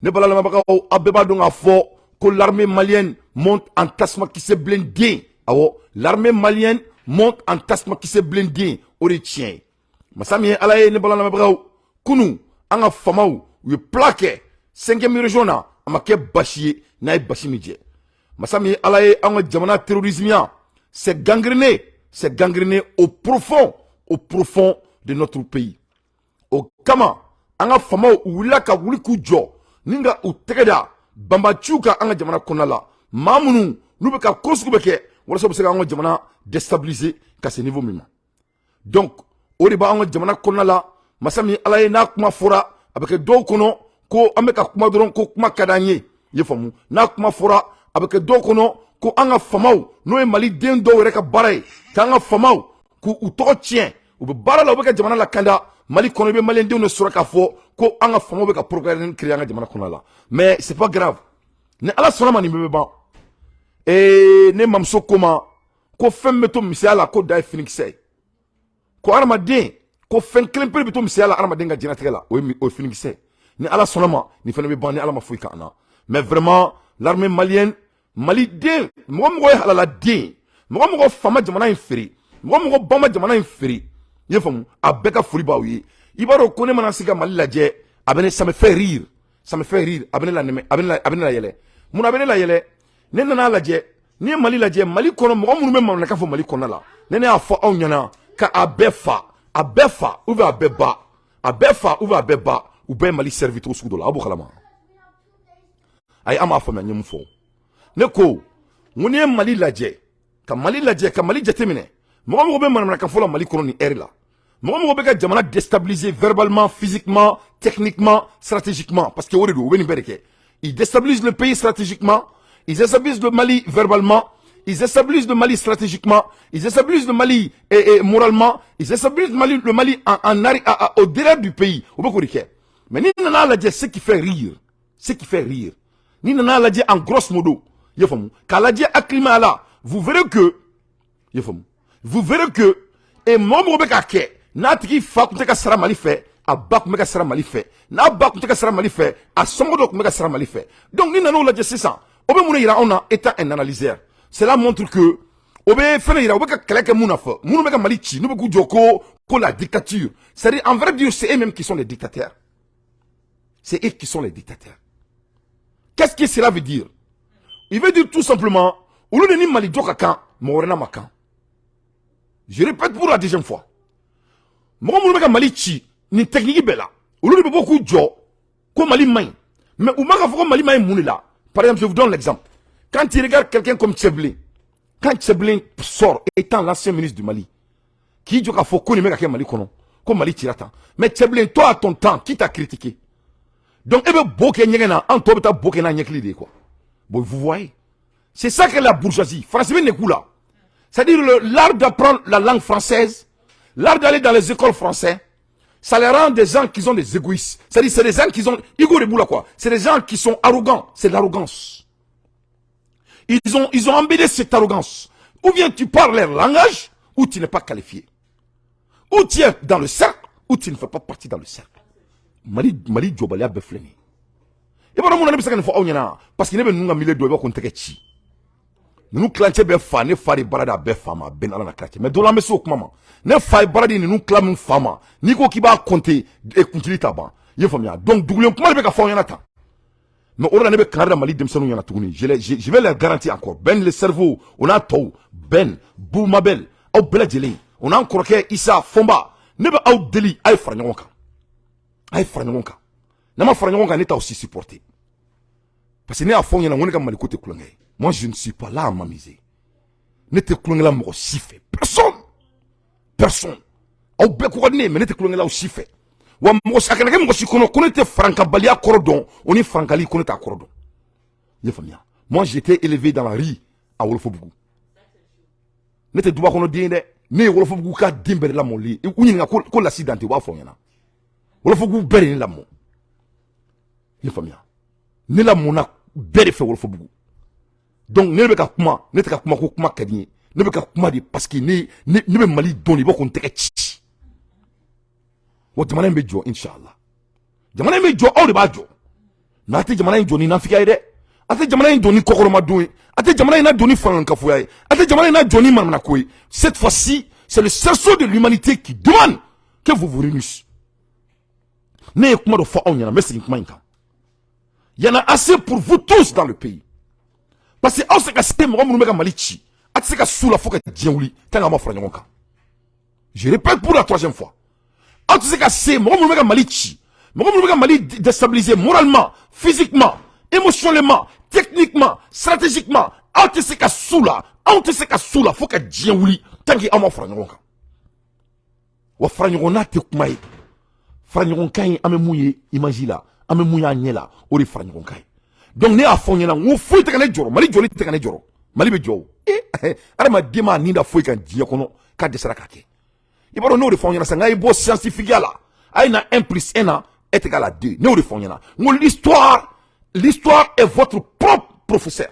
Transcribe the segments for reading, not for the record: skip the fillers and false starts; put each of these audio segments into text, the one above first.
Ne balamɛbagaw, aw bɛɛ b'a dɔn k'a fɔ ko l'armée malienne monte en tasuma kisɛ blindé. Awɔ, l'armée malienne monte en tasuma kisɛ blindé, o de ye tiɲɛ ye. Masa min ye Ala ye, ne balamɛbagaw, kunu an ka famaw u ye plan kɛ cinquième région na, a ma kɛ basi ye n'a ye basi min jɛ. Masa min ye Ala ye, an ka jamana terrorisme c'est gangréné, c'est gangréné au profond, au profond de notre pays. O kama an ka famaw u wulila ka wuli k'u jɔ ni ka u tɛgɛ da banbaciw kan an ka jamana kɔnɔna la, maa minnu n'u bɛ ka ko sugu bɛ kɛ walasa u bɛ se k'an ka jamana déstabiliser ka se niveau min ma. Donc o de b'an ka jamana kɔnɔna la. Masa min Ala ye, n'a kuma fɔra, a bɛ kɛ dɔw kɔnɔ ko an bɛ ka kuma dɔrɔn, ko kuma ka d'an ye. I ye faamu? N'a kuma fɔra, a bɛ kɛ dɔw kɔnɔ ko an ka famaw, n'o ye Maliden dɔw yɛrɛ ka baara ye k'an ka famaw k'u tɔgɔ tiɲɛ. U bɛ baara la, u bɛ ka jamana lakanda Mali kɔnɔ. I bɛ Maliyɛndenw de sɔrɔ k'a fɔ ko an ka famaw bɛ ka propagande créer an ka jamana kɔnɔ la. Mais c'est pas grave, ni Ala sɔnna ma, nin bɛɛ bɛ ban. Ee, ne mamuso ko ma ko fɛn bɛ to misɛnya la, ko da ye finikisɛ ye, ko hadamaden, ko fɛn kelen pe bɛ to misɛnya la hadamaden ka diɲɛlatigɛ la, o ye finikisɛ. Ni Ala sɔnna ma, nin fana bɛ ban, ni Ala ma foyi k'an na. Mais vraiment, l'armée malienne, Maliden mɔgɔ mɔgɔ ye halaladen, mɔgɔ mɔgɔ fa ma jamana in feere, mɔgɔ mɔgɔ ba ma jamana in feere, i ye faamu, a bɛɛ ka foli b'aw ye. I b'a dɔn ko ne mana se ka Mali lajɛ, a bɛ ne, ça me fait rire, ça me fait rire, a bɛ ne la nɛmɛ, a bɛ ne la yɛlɛ. Mun na a bɛ ne la yɛlɛ? Ne nana lajɛ, n'i ye Mali lajɛ, Mali kɔnɔ mɔgɔ minnu bɛ manamanakan fɔ Mali kɔnɔna la, ne y'a fɔ aw ɲɛna ka a bɛɛ fa, a bɛɛ fa ou bien a bɛɛ ba, a bɛɛ fa ou bien a bɛɛ ba, u bɛɛ ye Mali servi cogo sugu dɔ la. Aw b'o kalama. Ayi, an m'a faamuya. N ye mun fɔ? Ne ko n ko n'i ye Mali lajɛ, ka Mali lajɛ, ka Mali jateminɛ, mɔgɔ mɔgɔ bɛ manamanakan fɔ la Mali kɔnɔ nin heure la, mɔgɔ mɔgɔ bɛ ka jamana déstabiliser verbalement, physiquement, techniquement, stratégiquement, parce que o de don, u bɛ nin bɛɛ de kɛ. Ils déstabilisent le pays stratégiquement, ils déstabilisent le Mali verbalement, ils déstabilisent le Mali stratégiquement, ils déstabilisent le Mali et moralement, ils déstabilisent le Mali au delà du pays. U bɛ k'o de kɛ. Mais n'i nana lajɛ, ce qui fait rire, ce qui fait rire, n'i nana lajɛ en grosso modo, i y'a faamu, k'a lajɛ hakilima la, vous verrez que, i y'a faamu, vous verrez que et mɔgɔ mɔgɔ bɛ k'a kɛ, n'a tigi fa tun tɛ ka sara Mali fɛ, a ba tun bɛ ka sara Mali fɛ, n'a ba tun tɛ ka sara Mali fɛ, a somɔgɔ dɔ tun bɛ ka sara Mali fɛ. Donc ni nan'o lajɛ sisan, o bɛ mun de yira anw na? Étant un analyseur, cela montre que o bɛ fɛn yira, u bɛ ka kɛlɛ kɛ mun na fɔ, minnu bɛ ka Mali ci, n'u bɛ k'u jɔ ko la dictature, c'est-à-dire, en vrai dire, c'est eux-mêmes qui sont les dictateurs, c'est eux qui sont les dictateurs. Qu'est-ce que cela veut dire? Il veut dire tout simplement, olu de ni Mali jɔ ka kan, mɔgɔ wɛrɛ n'a ma kan. Je répète pour la deuxième fois, mɔgɔ minnu bɛ ka Mali ci nin technique bɛɛ la, olu de bɛ bɔ k'u jɔ ko Mali man ɲi. Mais u ma k'a fɔ ko Mali man ɲi mun de la? Par exemple, je vous donne l'exemple: quand tu regardes quelqu'un comme Tiébilé, quand Tiébilé sort étant l'ancien ministre du Mali, k'i jɔ k'a fɔ ko nin bɛ ka kɛ Mali kɔnɔ, ko Mali cira tan, mais Tiébilé, toi, à ton temps, qui t'a critiqué? Donc e bɛ bo kɛ ɲɛgɛn na, an tɔ bɛ taa bo kɛ n'a ɲɛkili de ye, quoi. Bon, vous voyez, c'est ça que la bourgeoisie française bɛ nin la, c'est-à-dire l'art d'apprendre la langue française, l'art d'aller dans les écoles françaises, ça les rend des gens qui sont des égoïstes. C'est-à-dire, c'est des gens qui ont ego de boule, quoi. C'est des gens qui sont arrogants. C'est de l'arrogance. Ils ont embêté cette arrogance. Ou bien tu parles leur langage, ou tu n'es pas qualifié. Ou tu es dans le cercle, ou tu ne fais pas partie dans le cercle. Mali, Mali jɔbaliya bɛɛ filɛ nin ye. I b'a dɔn mun na ne bɛ se ka nin fɔ aw ɲɛna? Parce que ne bɛ ninnu ka milieu dɔn, i b'a fɔ ko n tɛgɛ ci. Ninnu kilancɛ bɛɛ fa, ne fa de baara di a bɛɛ fa ma, a bɛɛ ni Ala na kira cɛ. Mais don la, an bɛ se o kuma ma. Ne fa ye baara di ninnu tila min fa ma, n'i ko k'i b'a compter, kuntigi t'a ban. I ye faamuya? Donc dugulen kuma de bɛ ka fɔ aw ɲɛna tan. Mais o de la ne bɛ kangari da Mali denmisɛnninw ɲɛna tuguni. Je vais leur garantir encore, Ben le cerveau, o n'a tɔw, Ben Bou Mabel, aw bɛɛ lajɛlen, o n'an kɔrɔkɛ Isa Fɔnba, ne bɛ aw deli, a ye fara ɲɔgɔn kan, a ye fara ɲɔgɔn kan. N'a ma fara ɲɔgɔn kan, ne t'aw si supporter, parce que ne y'a fɔ aw ɲɛna ko ne ka Maliko tɛ kulonkɛ ye. Moi, je ne suis pas là à m'amuser. Ne tɛ kulonkɛ la mɔgɔ si fɛ, personne, personne. Aw bɛɛ ko ka di ne ye, mais ne tɛ kulonkɛ la aw si fɛ. Wa mɔgɔ a kana kɛ mɔgɔ si kɔnɔ ko ne tɛ farankabaliya kɔrɔ dɔn, o ni farankali, ko ne t'a kɔrɔ dɔn. I ye faamuya? Moi, j'étais élevé dans la rue à Wolofobugu. Ne tɛ duba kɔnɔ den ye dɛ, ne ye Wolofobugu ka den bɛɛ de lamɔli ye. U ɲininka ko Lasi Dante, u b'a fɔ n ɲɛna, Wolofobugu bɛɛ de ye ne lamɔ. I ye faamuya? Ne lamɔna bɛɛ de fɛ Wolofobugu. Donc ne bɛ ka kuma, ne tɛ ka kuma ko kuma ka di n ye, ne bɛ ka kuma de parce que ne bɛ Mali dɔn de, i b'a ko n tɛgɛ ci. Wa jamana in bɛ jɔ, inshallah, jamana in bɛ jɔ, aw de b'a jɔ. Mais a tɛ jamana in jɔ ni nafigiya ye dɛ, a tɛ jamana in jɔ ni kɔkɔrɔmadon ye, a tɛ jamana in na jɔ ni fangankafɔya ye, a tɛ jamana in na jɔ ni manamanako ye. Cette fois-ci, c'est le cerceau de l'humanité qui demande que vous vous réunissez. Ne ye kuma dɔ fɔ aw ɲɛna, n bɛ segin kuma in kan. Il y en a assez pour vous tous dans le pays, parce que aw se ka se mɔgɔ minnu bɛ ka Mali ci, a tɛ se ka su la fo ka diɲɛ wuli tant qu'aw ma fara ɲɔgɔn kan. Je répète pour la troisième fois, aw tɛ se ka se mɔgɔ minnu bɛ ka Mali ci, mɔgɔ minnu bɛ ka Mali déstabiliser moralement, physiquement, émotionnellement, techniquement, stratégiquement, aw tɛ se ka su la, anw tɛ se ka su la fo ka diɲɛ wuli tant que aw ma fara ɲɔgɔn kan. Wa fara ɲɔgɔn n'a tɛ kuma ye, fara ɲɔgɔn kan ye, an bɛ mun ye image la, an bɛ mun y'an ɲɛ la, o de ye fara ɲɔgɔn kan ye. Donc ne y'a fɔ n ɲɛna, n ko foyi tɛ ka ne jɔrɔ, Mali jɔli tɛ ka ne jɔrɔ, Mali bɛ jɔ o. Eh, adamaden m'a nin da foyi kan diɲɛ kɔnɔ k'a dɛsɛra k'a kɛ. I b'a dɔn, n'o de fɔ aw ɲɛna sisan, n k'a ye bɔ scientifique la, a ye na 1 plus 1 na est égal à 2. Ne y'o de fɔ aw ɲɛna, n ko l'histoire est votre propre professeur,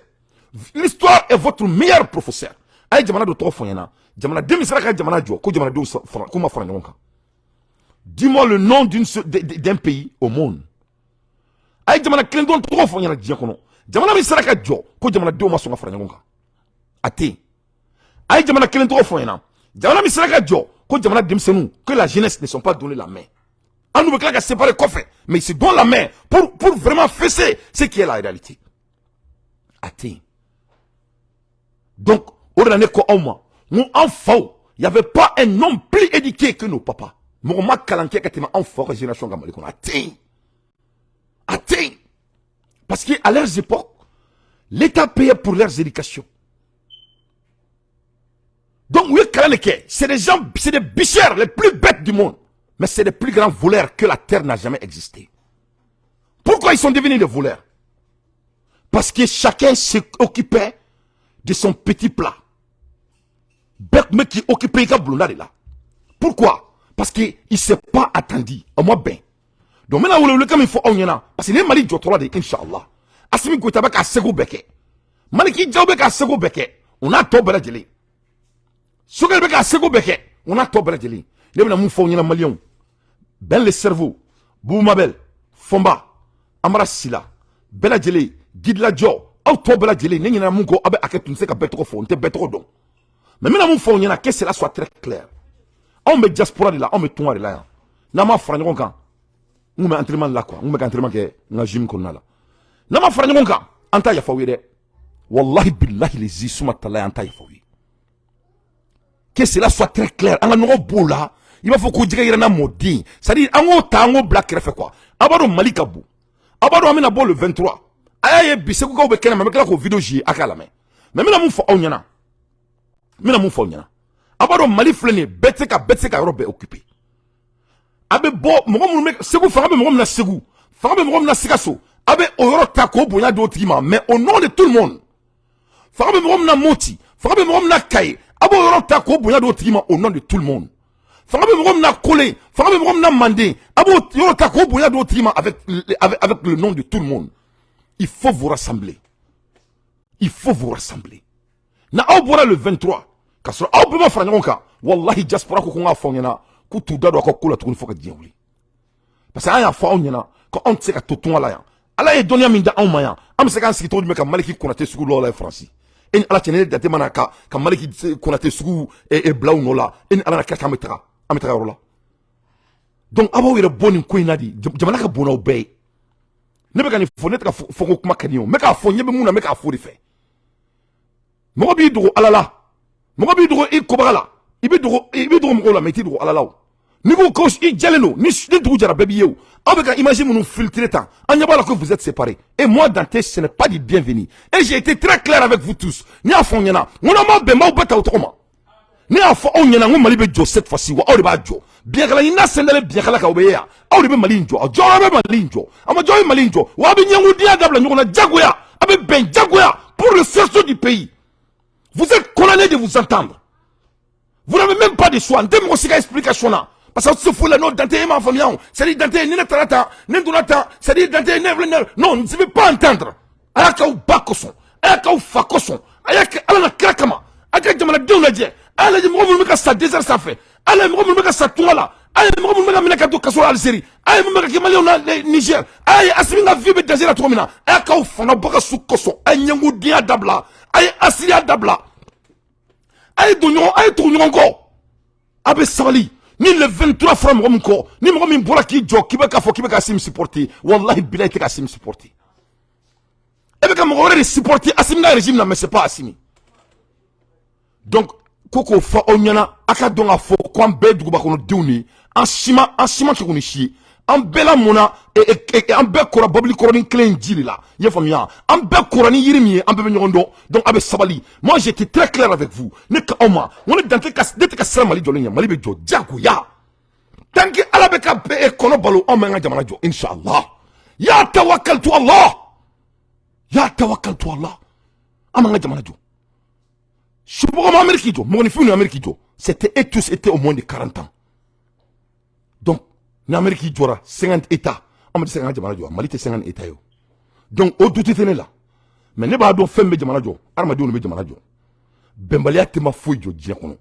l'histoire est votre meilleur professeur. A ye jamana dɔ tɔgɔ fɔ n ɲɛna, jamanaden min sera ka jamana jɔ ko jamanadenw k'u ma fara ɲɔgɔn kan. Dis-moi le nom d'un pays au monde. A ye jamana kelen dɔrɔn tɔgɔ fɔ n ɲɛna diɲɛ kɔnɔ, jamana min sera ka jɔ ko jamanadenw ma sɔn ka fara ɲɔgɔn kan. A tɛ yen. A ye jamana kelen tɔgɔ fɔ n ɲɛna, jamana min sera ka jɔ ko jamana denmisɛnninw, que la jeunesse ne sont pas donné la main. An n'u bɛ tila ka séparer kɔfɛ, mais ils se donnent la main pour vraiment fesser ce qui est la réalité. A tɛ yen. Donc o de la ne ko aw ma, n ko an faw, il y avait pas un homme plus éduqué que nos papas. Mɔgɔ ma kalan kɛ ka tɛmɛ anw faw ka génération kan Mali kɔnɔ, a tɛ yen, a tɛ yen. Parce que à leurs époques, l'État payait pour leurs éducations. Donc u ye kalan de kɛ. C'est des gens, c'est des bichères les plus bêtes du monde, mais c'est les plus grands voleurs que la terre n'a jamais existé. Pourquoi ils sont devenus des voleurs? Parce que chacun s'occupait de son petit plat. Bɛɛ tun bɛ k'i occupé i ka bulonda de la. Pourquoi? Parce que il s'est pas attendu a ma bɛn. Donc n bɛna welewelekan min fɔ aw ɲɛna, parce que ni Mali jɔtɔla de ye, inshallah, Assimi Goïta bɛ k'a seko bɛɛ kɛ, Maliki Jaw bɛ k'a seko bɛɛ kɛ, o n'a tɔ bɛɛ lajɛlen, Sogɛli bɛ k'a seko bɛɛ kɛ, o n'a tɔ bɛɛ lajɛlen. Ne bɛna mun fɔ aw ɲɛna, maliyɛnw? Ben le cerveau, Boubou Mabel, Fɔnba, Amara Sila, bɛɛ lajɛlen, Gidilajɔ, aw tɔ bɛɛ lajɛlen, ne ɲinɛna mun kɔ, aw bɛ hakɛ tun tɛ se ka bɛɛ tɔgɔ fɔ, n tɛ bɛɛ tɔgɔ dɔn. Mais n bɛna mun fɔ aw ɲɛna? Que cela soit très clair. Anw bɛ diaspora de la, anw bɛ tunga de la yan. N'an ma fara ɲɔgɔn kan, n kun bɛ entraînement la quoi, n kun bɛ ka entraînement kɛ n ka gym kɔnɔna la. N'an ma fara ɲɔgɔn kan, an t'a yafa aw ye dɛ. Wallahi billahi lezi suma tala, an t'a yafa aw ye. Que cela soit très clair. An ka ɲɔgɔn b'o la, i b'a fɔ ko jɛgɛ yɛrɛ na mɔden, c'est à dire an k'o ta, an k'o bila kɛrɛfɛ quoi. A b'a dɔn Mali ka bon, a b'a dɔn an bɛna bɔ le 23. A y'a ye bi, Segukaw bɛ kɛnɛ ma, n bɛ tila k'o vidéo jouer, a k'a lamɛn. Mais n bɛna mun fɔ aw ɲɛna? N bɛna mun fɔ aw ɲɛna? A b'a dɔn Mali filɛ nin ye, bɛɛ tɛ se ka yɔrɔ bɛɛ occuper. A bɛ bɔ mɔgɔ minnu bɛ Segu, fanga bɛ mɔgɔ min na Segu, fanga bɛ mɔgɔ min na Sikaso, a bɛ o yɔrɔ ta k'o bonya d'o tigi ma, mais au nom de tout le monde. Fanga bɛ mɔgɔ min na Moti, fanga bɛ mɔgɔ min na Kayi, a b'o yɔrɔ ta k'o bonya d'o tigi ma, au nom de tout le monde. Fanga bɛ mɔgɔ min na Kole, fanga bɛ mɔgɔ min na Manden, a b'o yɔrɔ ta k'o bonya d'o tigi ma avec le nom de tout le monde. Il faut vous rassembler, il faut vous rassembler. Na aw bɔra le 23 k'a sɔrɔ aw bɛɛ ma fara ɲɔgɔn kan, wallahi, diaspora ko n k'a fɔ aw ɲɛna k'u t'u da don aw ka ko la tuguni fo ka diɲɛ wuli. Parce que an y'a fɔ aw ɲɛna ko anw tɛ se ka to tunga la yan. Ala ye dɔnniya min da anw ma yan, an bɛ se k'an sigi cogo jumɛn ka Maliki Konate sugu lɔ la Faransi? E ni Ala cɛ, ne jate mana ka Maliki Konate sugu bila u nɔ la, e ni Ala na kɛ, k'an bɛ taga, an bɛ taga yɔrɔ la. Donc aw b'aw yɛrɛ bɔ nin ko in na de. Jamana ka bon n'aw bɛɛ ye. Ne bɛ ka nin fɔ, ne tɛ ka fɔ ko kuma ka di n ye o, n bɛ k'a fɔ, ɲɛ bɛ mun na, n bɛ k'a fɔ de fɛ. Mɔgɔ b'i dogo Ala la, mɔgɔ b'i dogo i kobaga la, i bɛ dogo mɔgɔw la, mais i t'i dogo Ala la. O n'i ko ko i jɛlen don, ni dugu jɛra, bɛɛ b'i ye. O aw bɛ ka image minnu filtrer tan, an ɲɛ b'a la que vous êtes séparés. Et moi, Dante, ce n'est pas du bienvenu. Et j'ai été très clair avec vous tous. Ne y'a fɔ aw ɲɛna, n ko n'aw ma bɛn, n b'aw bɛɛ ta o tɔgɔ ma. Ne y'a fɔ aw ɲɛna, n ko Mali bɛ jɔ cette fois-ci, wa aw de b'a jɔ. Biɲɛkala ɲinina sendalen biɲɛkala kan, o bɛ ye yan. Aw de bɛ Mali in jɔ, aw jɔyɔrɔ bɛ Mali in jɔ, a ma jɔ bɛ Mali in jɔ. Wa aw bɛ ɲɛnkundenya dabila ɲɔgɔn na jagoya, a bɛ bɛn jagoya pour le sursaut du pays. Vous êtes condamnés de vous entendre, vous n'avez même pas de choix. N tɛ mɔgɔ si ka explication na, parce que aw tɛ se foyi la. Non, Dante, e m'a faamuya o, c'est à dire, Dante, ni ne taara tan, ne donna tan, c'est à dire, Dante, ne non, je ne veux pas entendre. A y'a k'aw ba kosɔn, a y'a k'aw fa kosɔn, a y'a kɛ Ala na kira kama. A ka jamanadenw lajɛ, a y'a lajɛ mɔgɔ minnu bɛ ka sa désert sanfɛ, a y'a lajɛ mɔgɔ minnu bɛ ka sa tunga la, A ye mɔgɔ minnu bɛ ka minɛ ka don kaso la Algérie, a ye mun bɛ ka kɛ Maliyɛnw na Niger, a ye Assimi ka vie bɛ danger la cogo min na, a y'a k'aw fanga bɔ ka su kosɔn. A ye ɲɛngodenya dabila, a ye asiriya dabila, a ye don ɲɔgɔn, a ye tugu ɲɔgɔn kɔ, a bɛ sabali. Ni le 23 fɔra mɔgɔ min kɔ, ni mɔgɔ min bɔra k'i jɔ k'i bɛ k'a fɔ k'i bɛ ka Assimi supporter, wallahi bilahi, i tɛ ka Assimi supporter, e bɛ ka mɔgɔ wɛrɛ de supporter Assimi ka régime na, mais c'est pas Assimi. Donc ko k'o fɔ aw ɲɛna, a ka dɔn k'a fɔ ko an bɛɛ ye duguba kɔnɔdenw de ye. An si ma kɛ ni si ye. An bɛɛ lamɔnna, an bɛɛ kɔrɔ bɔbili kɔrɔnin kelen in ji de la. I y'a faamuya? An bɛɛ kɔrɔ ni yiri min ye, an bɛɛ bɛ ɲɔgɔn dɔn. Donc a bɛ sabali. Moi, j'étais très clair avec vous. Ne ka aw ma n ko ne dan tɛ ka ne tɛ ka siran Mali jɔlen ɲɛ. Mali bɛ jɔ diyagoya. Tant que Ala bɛ ka bɛɛ kɔnɔ balo, anw b'an ka jamana jɔ, inshallah. Ya tawakkaltu Allah, ya tawakkaltu Allah. An b'an ka jamana jɔ. Subɔgɔ ma Amérique jɔ, mɔgɔninfinw ni Amérique jɔ, c'était eux tous étaient au moins de 40 ans. Donc ni Amérique jɔra 50 états, an bɛ se k'an ka jamana jɔ. Mali tɛ 50 états ye o. Donc o doute tɛ ne la, mais ne b'a dɔn fɛn bɛ jamana jɔ, adamadenw de bɛ jamana jɔ. Bɛnbaliya tɛ ma foyi jɔ diɲɛ kɔnɔ.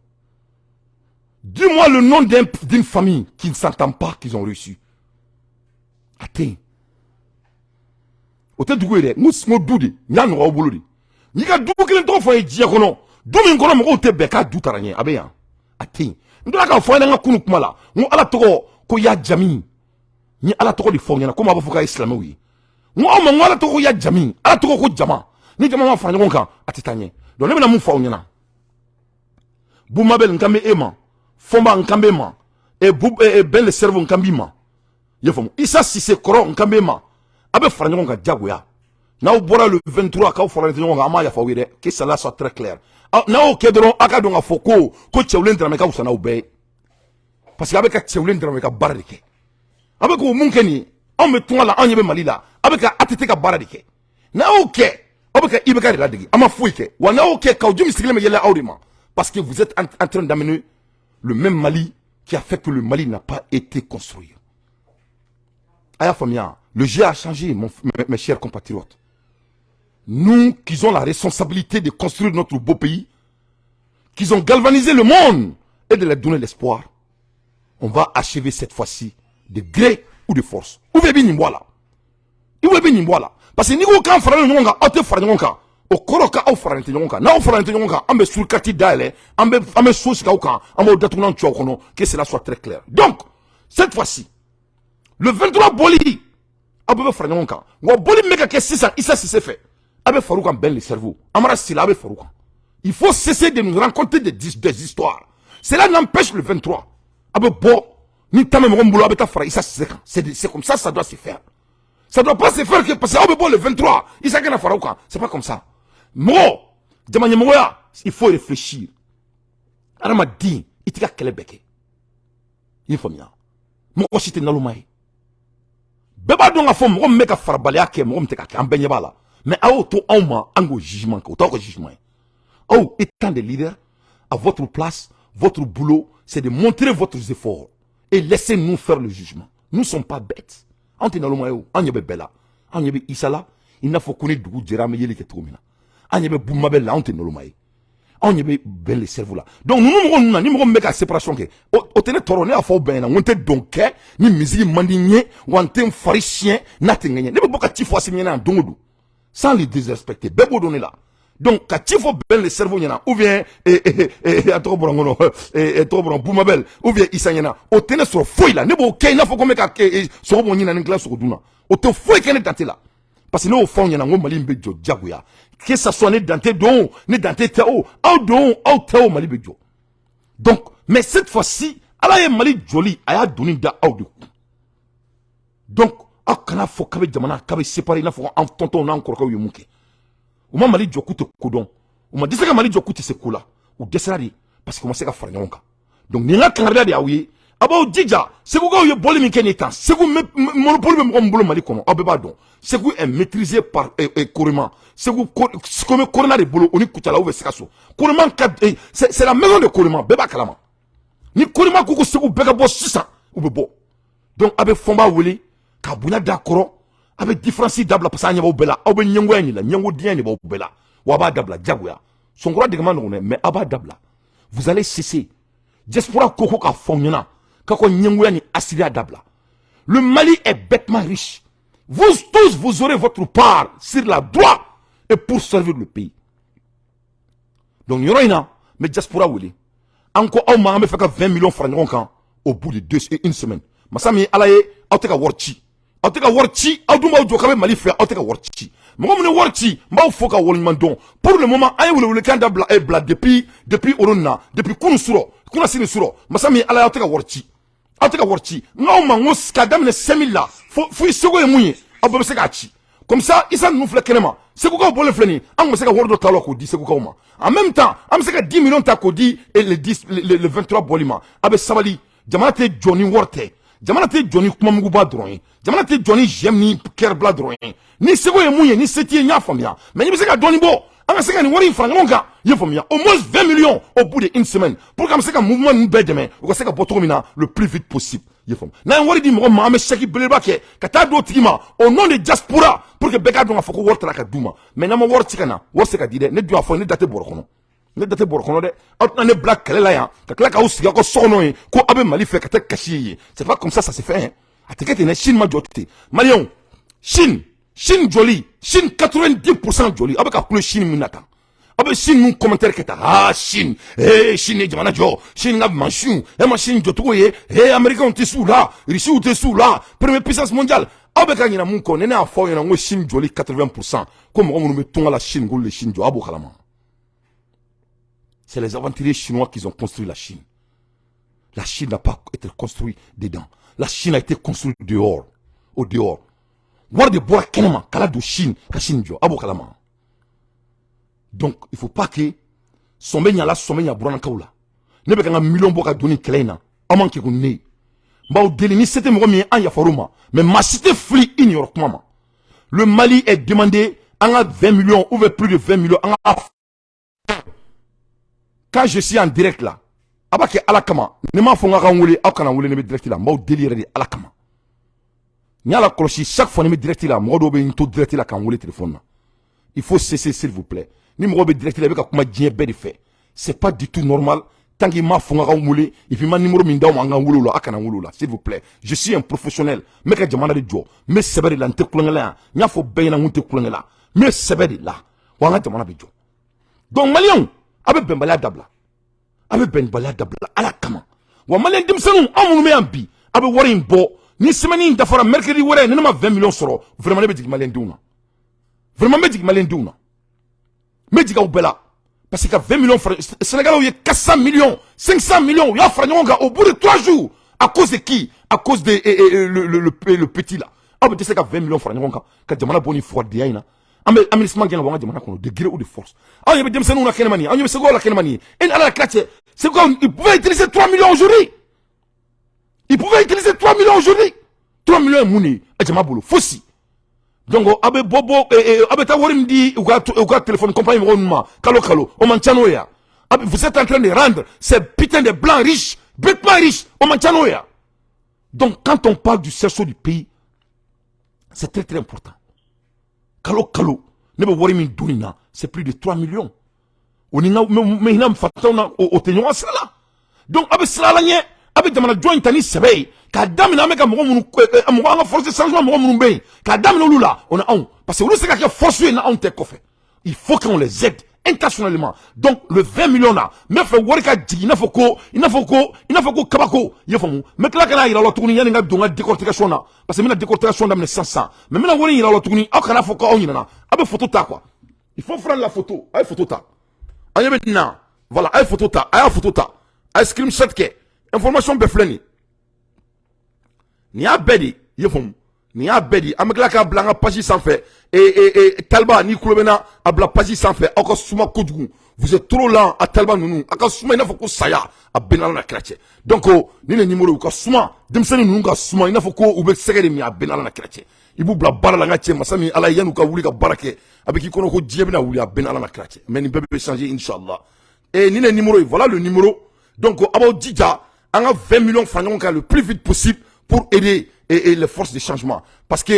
Dis-moi le nom d'une famille qui ne s'entend pas qu'ils ont réussi. A tɛ yen. O tɛ dugu ye dɛ. N ko du de, n y'a nɔgɔya aw bolo de. N'i ka du kelen tɔgɔ fɔ n ye diɲɛ kɔnɔ, du min kɔnɔ mɔgɔw tɛ bɛn, k'a du taara ɲɛ, a bɛ yan, a tɛ yen. N tora k'a fɔ an ɲɛna n ka kunun kuma la, n ko Ala tɔgɔ ko ya jami. N ye Ala tɔgɔ de fɔ aw ɲɛna komi a b'a fɔ k'a ye silamɛw ye. N ko aw ma, n ko Ala tɔgɔ ko ya jami, Ala tɔgɔ ko jama. Ni jama ma fara ɲɔgɔn kan, a tɛ taa ɲɛ. Donc ne bɛna mun fɔ aw ɲɛna? Bumabel, n kan bɛ e ma. Fɔnba, n kan bɛ e ma. E bu Ben le cerveau, n kan b'i ma. I y'a faamu? Isa Sise kɔrɔ, n kan b'e ma. A bɛ fara ɲɔgɔn kan diyagoya. N'aw bɔra le 23 k'aw faralen tɛ ɲɔgɔn kan, an b'a yafa aw ye dɛ. Que cela soit très clair. N'aw y'o kɛ dɔrɔn, a ka dɔn k'a fɔ ko Cɛwlen Dramɛ ka fisa n'aw bɛɛ ye, parce que a bɛ ka Cɛwlen Dramɛ ka baara de kɛ. A bɛ k'o mun kɛ nin ye? Anw bɛ tunga la, anw ɲɛ bɛ Mali la, a bɛ ka ATT ka baara de kɛ. N'a y'o kɛ, aw bɛ ka IBK de ladege. An ma foyi kɛ wa. N'a y'o kɛ, Kaou Djim sigilen bɛ yɛlɛ aw de ma, parce que vous êtes en train d'amener le même Mali qui a fait que le Mali n'a pas été construit. A y'a faamuya? Le jeu a changé, mes chers compatriotes. Nous qui avons la responsabilité de construire notre beau pays, qui ont galvanisé le monde et de leur donner l'espoir, on va achever cette fois-ci de gré ou de force. Ou bien nin bɔ a la, i bɛ nin bɔ a la, parce que n'i ko k'an faralen ɲɔgɔn kan, aw tɛ fara ɲɔgɔn kan, o kɔrɔ k'aw faralen tɛ ɲɔgɔn kan. N'aw faralen tɛ ɲɔgɔn kan, an bɛ surikati dayɛlɛ, an bɛ so sigi aw kan, an b'aw datugulan cu aw kɔnɔ. Que cela soit très clair. Donc cette fois-ci, le 23 bɔli, aw bɛɛ bɛ fara ɲɔgɔn kan. Wa bɔli min bɛ ka kɛ sisan Issa Cissé fɛ, a bɛ far'u kan. Ben le cerveau, Amara Sila, a bɛ far'u kan. Il faut cesser de nous raconter des histoires. Cela n'empêche, le 23, a bɛ bɔ ni tan bɛ mɔgɔ min bolo, a bɛ taa fara Issa Cissé kan. C'est comme ça, ça doit se faire. Ça doit pas se faire que parce que aw bɛ bɔ le 23, Issa kana fara u kan. C'est pas comme ça. Mɔgɔ jama ɲɛmɔgɔya, il faut réfléchir. Adamaden, i t'i ka kɛlɛ bɛɛ kɛ. I y'i faamuya? Mɔgɔ si tɛ naloma ye. Bɛɛ b'a dɔn k'a fɔ mɔgɔ min bɛ ka farabaliya kɛ, mɔgɔ min tɛ ka kɛ, an bɛɛ ɲɛ b'a la. Mais a y'o to anw ma, an k'o jugement kɛ. O t'aw ka jugement ye. Aw étant des leaders, à votre place, votre boulot, c'est de montrer votre effort et laissez-nous faire le jugement. Nous ne sommes pas bêtes. Anw tɛ naloma ye o. An ɲɛ bɛ bɛɛ la. An ɲɛ bɛ Isa la, i n'a fɔ ko ni dugu jɛra, an bɛ yeli kɛ cogo min na. An ɲɛ bɛ Bumabel la. Anw tɛ naloma ye. Anw ɲɛ bɛ Ben le cerveau la. Donc ninnu mɔgɔ ninnu na, ni mɔgɔ min bɛ ka séparation kɛ, o tɛ ne tɔɔrɔ. Ne y'a fɔ aw bɛɛ ɲɛna, n ko n tɛ dɔn kɛ ni misiri man di n ye, wa n tɛ n fari siɲɛ n'a tɛ n ŋɛɲɛ. Ne bɛ bɔ ka ci fɔ Assimi ɲɛna yan don o don sans les désrespecter. Bɛɛ b'o dɔn ne la. Donc ka ci fɔ Ben le cerveau ɲɛna, ou bien a tɔgɔ bɔra n kɔnɔ, tɔgɔ bɔra, Bumabel, ou bien Isa ɲɛna, o tɛ ne sɔrɔ foyi la. Ne b'o kɛ i n'a fɔ ko n bɛ ka sogo bɔ ɲinɛ ni tila sogo dun na. O tɛ foyi kɛ ne dante la, parce que ne y'o fɔ aw ɲɛna, n ko Mali in bɛ jɔ diyagoya. Que ça soit ne dante don, ne dante tɛ o, aw don, aw tɛ o, Mali bɛ jɔ. Donc mais cette fois-ci, Ala ye Mali jɔli, a y'a doni da aw de kun. Donc aw kana fɔ k'a bɛ jamana k'a bɛ séparer i n'a fɔ an tɔntɔnw n'an kɔrɔkɛw ye mun kɛ. U ma Mali jɔ k'u tɛ ko dɔn, u ma dɛsɛ ka Mali jɔ k'u tɛ se ko la. U dɛsɛra de, parce que u ma se ka fara ɲɔgɔn kan. Donc nin ka kangariya de y'aw ye. A b'aw jija. Segukaw ye bɔli min kɛ nin kan, Segu monopole bɛ mɔgɔ min bolo Mali kɔnɔ, aw bɛɛ b'a dɔn. Segu est maîtrisé par Korema. Segu Korema de bolo, o ni Kucala ou bɛ Sikaso. Korema ka, c'est la maison de Korema, bɛɛ b'a kalama. Ni Korema ko ko Segu bɛɛ ka bɔ sisan, u bɛ bɔ. Donc a bɛ Fɔnba wele ka bonya d'a kɔrɔ. A bɛ différence dabila, parce que an ɲɛ b'aw bɛɛ la. Aw bɛ ɲɛngoya in de la, ɲɛngodenya de b'aw bɛɛ la. Wa a b'a dabila diyagoya. Sonkura dege ma nɔgɔn dɛ, mais a b'a dabila. Vous allez cesser. Diaspora ko ko k'a fɔ aw ɲɛna. K'aw ka ɲɛngoya ni asiriya dabila. Le Mali est bêtement riche. Vous tous, vous aurez votre part sur la droite et pour servir le pays. Donc yɔrɔ in na, n bɛ diaspora wele. An ko aw ma, an bɛ fɛ ka 20 millions fara ɲɔgɔn kan au bout de deux une semaine. Masa min ye Ala ye, aw tɛ ka wari ci, aw tɛ ka wari ci. Aw dun b'aw jɔ k'aw bɛ Mali fɛ, aw tɛ ka wari ci. Mɔgɔ minnu ye wari ci, n b'aw fo ka waleɲuman dɔn. Pour le moment, an ye welewelekan dabila bila depuis o na, depuis kunun surɔ, kunna sini surɔ. Masa min ye Ala ye, aw tɛ ka wari ci, aw tɛ ka wari ci. N k'aw ma, n ko k'a daminɛ 5000 la fo i seko ye mun ye, aw bɛɛ bɛ se k'a ci. Comme ça, Isa ninnu filɛ kɛnɛ ma, Segukaw bɔlen filɛ nin ye, an tun bɛ se ka wari dɔ ta la k'o di Segukaw ma. En même temps, an bɛ se ka 10 millions ta k'o di le 10, le 23 bɔli ma. A bɛ sabali. Jamana tɛ jɔ ni wari tɛ, jamana tɛ jɔ ni kumamuguba dɔrɔn ye, jamana tɛ jɔ ni j'aime ni cœur bila dɔrɔn ye. Ni seko ye mun ye, ni se t'i ye, n y'a faamuya, mais n'i bɛ se ka dɔɔni bɔ, an ka se ka nin wari in fara ɲɔgɔn kan, i ye faamuya, au moins 20 millions au bout de une semaine, pour que an bɛ se ka mouvement ninnu bɛɛ dɛmɛ, u ka se ka bɔ cogo min na le plus vite possible, i ye faamu. N'an ye wari di mɔgɔ ma, an bɛ chèque belebeleba kɛ ka taa di o tigi ma au nom de diaspora, pour que bɛɛ k'a dɔn k'a fɔ ko wari taara ka d'u ma. Mais n'an ma wari ci ka na, wari tɛ se ka di dɛ. Ne dun y'a fɔ, ne da tɛ bɔrɔ kɔnɔ, ne da tɛ bɔrɔ kɔnɔ dɛ. Aw tɛna ne bila kɛlɛ la yan ka tila k'aw sigi aw ka so kɔnɔ yen ko aw bɛ Mali fɛ ka taa kasi ye. C'est pas comme ça ça se fait, hein. A tɛ kɛ ten dɛ. Chine ma jɔ ten, Maliyɛnw. Chine jɔli, Chine 90% jɔli. Aw bɛ ka kulo Chine min na tan, aw bɛ Chine mun commentaire kɛ tan? Ah, Chine, eh, Chine ye jamana jɔ, Chine ka mansinw e ma Chine jɔcogo ye, eh, Américains tɛ s'u la, Russiw tɛ s'u la, première puissance mondiale. Aw bɛ ka ɲinɛ mun kɔ? Ni ne y'a fɔ aw ɲɛna n ko Chine jɔli 80%, ko mɔgɔ minnu bɛ tunga la Chine, k'olu de Chine jɔ, aw b'o kalama. C'est les aventuriers chinois qui ont construit la Chine. La Chine n'a pas été construite dedans. La Chine a été construite dehors. Au dehors. Wari de bɔra kɛnɛma kala don Chine ka Chine jɔ, a b'o kalama. Donc il faut pas que sɔn bɛ ɲa la, sɔn bɛ ɲa buranakaw la. Ne bɛ ka n ka miliyɔn bɔ ka don nin kɛlɛ in na, aw man kekun ne ye. N b'aw deli, ni se tɛ mɔgɔ min ye, an yafar'u ma, mais maa si tɛ fili i niyɔrɔ kuma ma. Le Mali est demandé an ka 20 millions ou bien plus de 20 millions. An ka, quand je suis en direct là, a b'a kɛ Ala kama. Ni m'a fɔ n ka n wele, aw kana n wele. Ne bɛ direct la, n b'aw deli yɛrɛ de, Ala kama. N y'a la kɔlɔsi, chaque fois ni bɛ direct la, mɔgɔ dɔw bɛ n to direct la k'an wele téléphone na. Il faut cesser, s'il vous plaît. Ni mɔgɔ bɛ direct la, i bɛ ka kuma diɲɛ bɛɛ de fɛ, c'est pas du tout normal. Tant qu'il m'a fɔ n ka wele, et puis ma numéro min d'aw ma, an ka wele o la, a kana wele o la, s'il vous plaît. Je suis un professionnel, n bɛ ka jamana de jɔ, n bɛ sɛbɛ de la, n tɛ kulonkɛ la yan. N y'a fɔ bɛɛ ɲɛna, n kun tɛ kulonkɛ la, n bɛ sɛbɛ de la, wa an ka jamana bɛ jɔ. Donc Maliyɛnw, a bɛ bɛnbaliya dabila, a bɛ bɛnbaliya dabila, Ala kama. Wa Maliyɛn denmisɛnninw, anw minnu bɛ yan bi, a bɛ wari in bɔ. Ni semaine in dafara, mercredi wɛrɛ, ni ne ma 20 millions sɔrɔ, vraiment ne bɛ jigin Maliyɛn denw na. Vraiment, n bɛ jigin Maliyɛn denw na, n bɛ jigin aw bɛɛ la, parce que ka 20 millions fara, Sénégalais ye 400 millions, 500 millions, u y'a fara ɲɔgɔn kan au bout de 3 jours. À cause de qui? À cause de le petit là. Aw bɛ dɛsɛ ka 20 millions fara ɲɔgɔn kan ka jamana bɔ ni fugadenya in na. An bɛ investissement gɛn ka bɔ an ka jamana kɔnɔ de gré ou de force. Aw ɲɛ bɛ denmisɛnninw na kɛnɛma nin ye, aw ɲɛ bɛ Segukaw la kɛnɛma nin ye. E ni Ala la kira cɛ, Segukaw, ils pouvaient utiliser 3 millions aujourd'hui. Ils pouvaient utiliser 3 millions aujourd'hui. 3 millions ye mun de ye a jama bolo? Fosi. Donc aw bɛ bɔ, aw bɛ taa wari min di u ka téléphone compagnie mɔgɔw ninnu ma kalo kalo, o man ca n'o ye wa? Vous êtes en train de rendre ces putains de blancs riches, bêtement riches, o man ca n'o ye wa? Donc quand on parle du cerceau du pays, c'est très très important. Kalo kalo, ne bɛ wari min don nin na, c'est plus de 3 millions. O ni n ka n bɛ hinɛ fatanw na, o tɛ ɲɔgɔn sira la. Donc aw bɛ siran Ala ɲɛ, a bɛ jamana jɔ in ta ni sɛbɛ ye k'a daminɛ. An bɛ ka mɔgɔ minnu, mɔgɔ, an ka force de changement mɔgɔ minnu bɛ yen, k'a daminɛ olu la, o ni anw, parce que olu se ka kɛ force ye ni anw tɛ kɔfɛ. Il faut qu'on les aide intentionnellement. Donc le 20 millions là, n bɛ fɛ wari ka jigin i n'a fɔ ko kabako, i y'a faamu. N bɛ tila ka n'a yira aw la tuguni yanni n ka don n ka décortication na, parce que n bɛna décortication daminɛ sisan sisan, mais n bɛna wari in yira aw la tuguni. Aw kana fɔ k'aw ɲinɛna. Aw bɛ photo ta quoi, il faut prendre la photo. A ye photo ta, an ɲɛ bɛ nin na. Voilà, a ye photo ta, a y'a photo ta, a ye screenshot kɛ. Information bɛɛ filɛ nin ye, nin y'a bɛɛ de ye, i y'a faamu, nin y'a bɛɛ de ye. An bɛ tila k'a bila an ka page sanfɛ. E taliba, n'i kulo bɛ n na, a bila page sanfɛ. Aw ka suma kojugu, vous êtes trop lent. A taliba ninnu, a ka suma i n'a fɔ ko saya a bɛn Ala na kira cɛ. Donc ni le numéro, u ka suma, denmisɛnnin ninnu ka suma i n'a fɔ ko u bɛ sɛgɛ de min, a bɛn Ala na kira cɛ. I b'u bila baara la, n ka cɛ, masa min Ala ye, yan'u ka wuli ka baara kɛ, a bɛ k'i kɔnɔ ko diɲɛ bɛna wuli, a bɛn Ala na kira cɛ. Mais nin bɛɛ bɛ changer, inchallah. Et ni le numéro ye, voilà le numéro. Donc a b'aw jija, an ka 20 millions fara ɲɔgɔn kan le plus vite possible pour aider et les forces de changement, parce que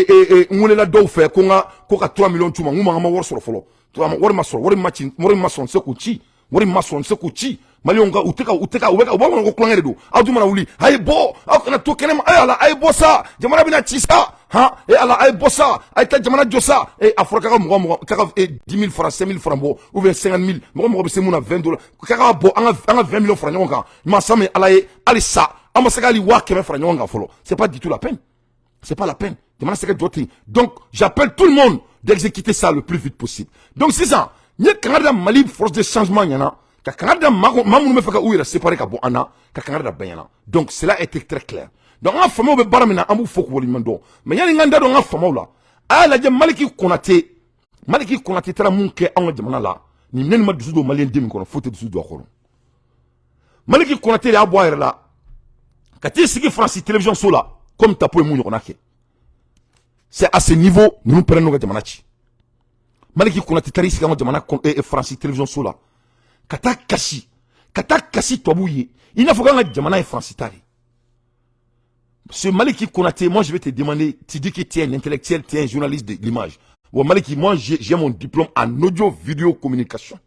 n welela dɔw fɛ ko n ka ko ka 3 millions c'u ma. N k'u ma, an ma wari sɔrɔ fɔlɔ, wari ma sɔrɔ, wari ma ci, wari ma sɔrɔ, n tɛ se k'o ci. Wari ma sɔrɔ, n tɛ se k'o ci. Maliyɛnw ka u tɛ ka u tɛ ka u bɛ ka u b'a kɔnɔ ko kulonkɛ de don. Aw dun mana wuli, a ye bɔ, aw kana to kɛnɛma. E Ala, a ye bɔ sa, jamana bɛna ci sa. Han, e Ala, a ye bɔ sa, a ye taa jamana jɔ sa. E, a fɔra k'a ka mɔgɔ mɔgɔ k'a ka 10 000 francs, 5 000 francs bɔ, ou bien 50 000, mɔgɔ mɔgɔ bɛ se mun na, 20 dollars, k'a ka bɔ, an ka 20 millions fara ɲɔgɔn kan. Masa min Ala ye, hali sa an ma se ka hali 100 000 fara ɲɔgɔn kan fɔlɔ. C'est pas du tout la peine, c'est pas la peine. Jamana se ka jɔ ten. Donc j'appelle tout le monde d'exécuter ça le plus vite possible. Donc sisan, n ye kangari da Mali force de changement ɲɛna, ka kangari da maa minnu bɛ fɛ ka u yɛrɛ séparer ka bɔ an na, ka kangari da bɛɛ ɲɛna. Donc cela a été très clair. Donc an ka faamaw bɛ baara min na, an b'u fo k'u waleɲuman dɔn. Mais yanni n ka n da don an ka faamaw la, a y'a lajɛ Maliki Konate. Maliki Konate taara mun kɛ anw ka jamana la? Nin ne ma dusu don maliyɛn den min kɔnɔ, foyi tɛ dusu don a kɔrɔ. Maliki Konate de y'a bɔ a yɛrɛ la ka t'i sigi Faransi télévision so la, comme Tapo ye mun ɲɔgɔnna kɛ. C'est à ce niveau ninnu pɛrɛn n'u ka jamana ci. Maliki Konate taara i sigi an ka jamana Faransi télévision so la, ka taa kasi, ka taa kasi tubabuw ye, i n'a fɔ k'an ka jamana ye Faransi ta de. Ce Maliki Konate, moi je vais te demander, tu dis que tu es un intellectuel, tu es un journaliste de l'image. Bon, Maliki, moi j'ai mon diplôme en audio vidéo communication.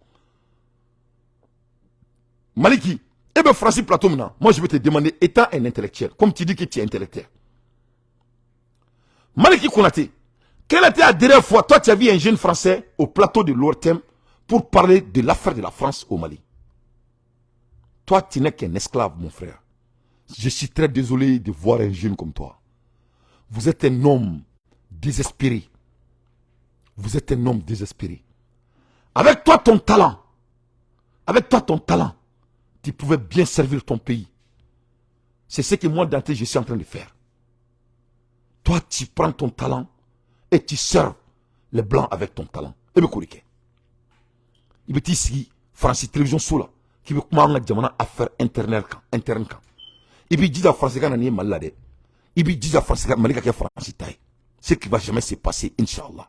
Maliki, eh bien Francis Plateau maintenant, moi je vais te demander, étant un intellectuel, comme tu dis que tu es intellectuel. Maliki Konate, quelle était la dernière fois, toi tu as vu un jeune Français au plateau de l'ORTM pour parler de l'affaire de la France au Mali? Toi, tu n'es qu'un esclave, mon frère. Je suis très désolé de voir un jeune comme toi. Vous êtes un homme désespéré. Vous êtes un homme désespéré. Avec toi, ton talent, avec toi, ton talent, tu pouvais bien servir ton pays. C'est ce que moi, Dante, je suis en train de faire. Toi, tu prends ton talent et tu sers les Blancs avec ton talent. Et bien, i bɛ t'i sigi Faransi télévision so la k'i bɛ kuma an ka jamana affaire interne kan, interne kan. I b'i jija Faransi ka na n'i ye Mali la dɛ. I b'i jija Faransi ka Mali ka kɛ Faransi ta ye, ce qui va jamais se passer, inchallah.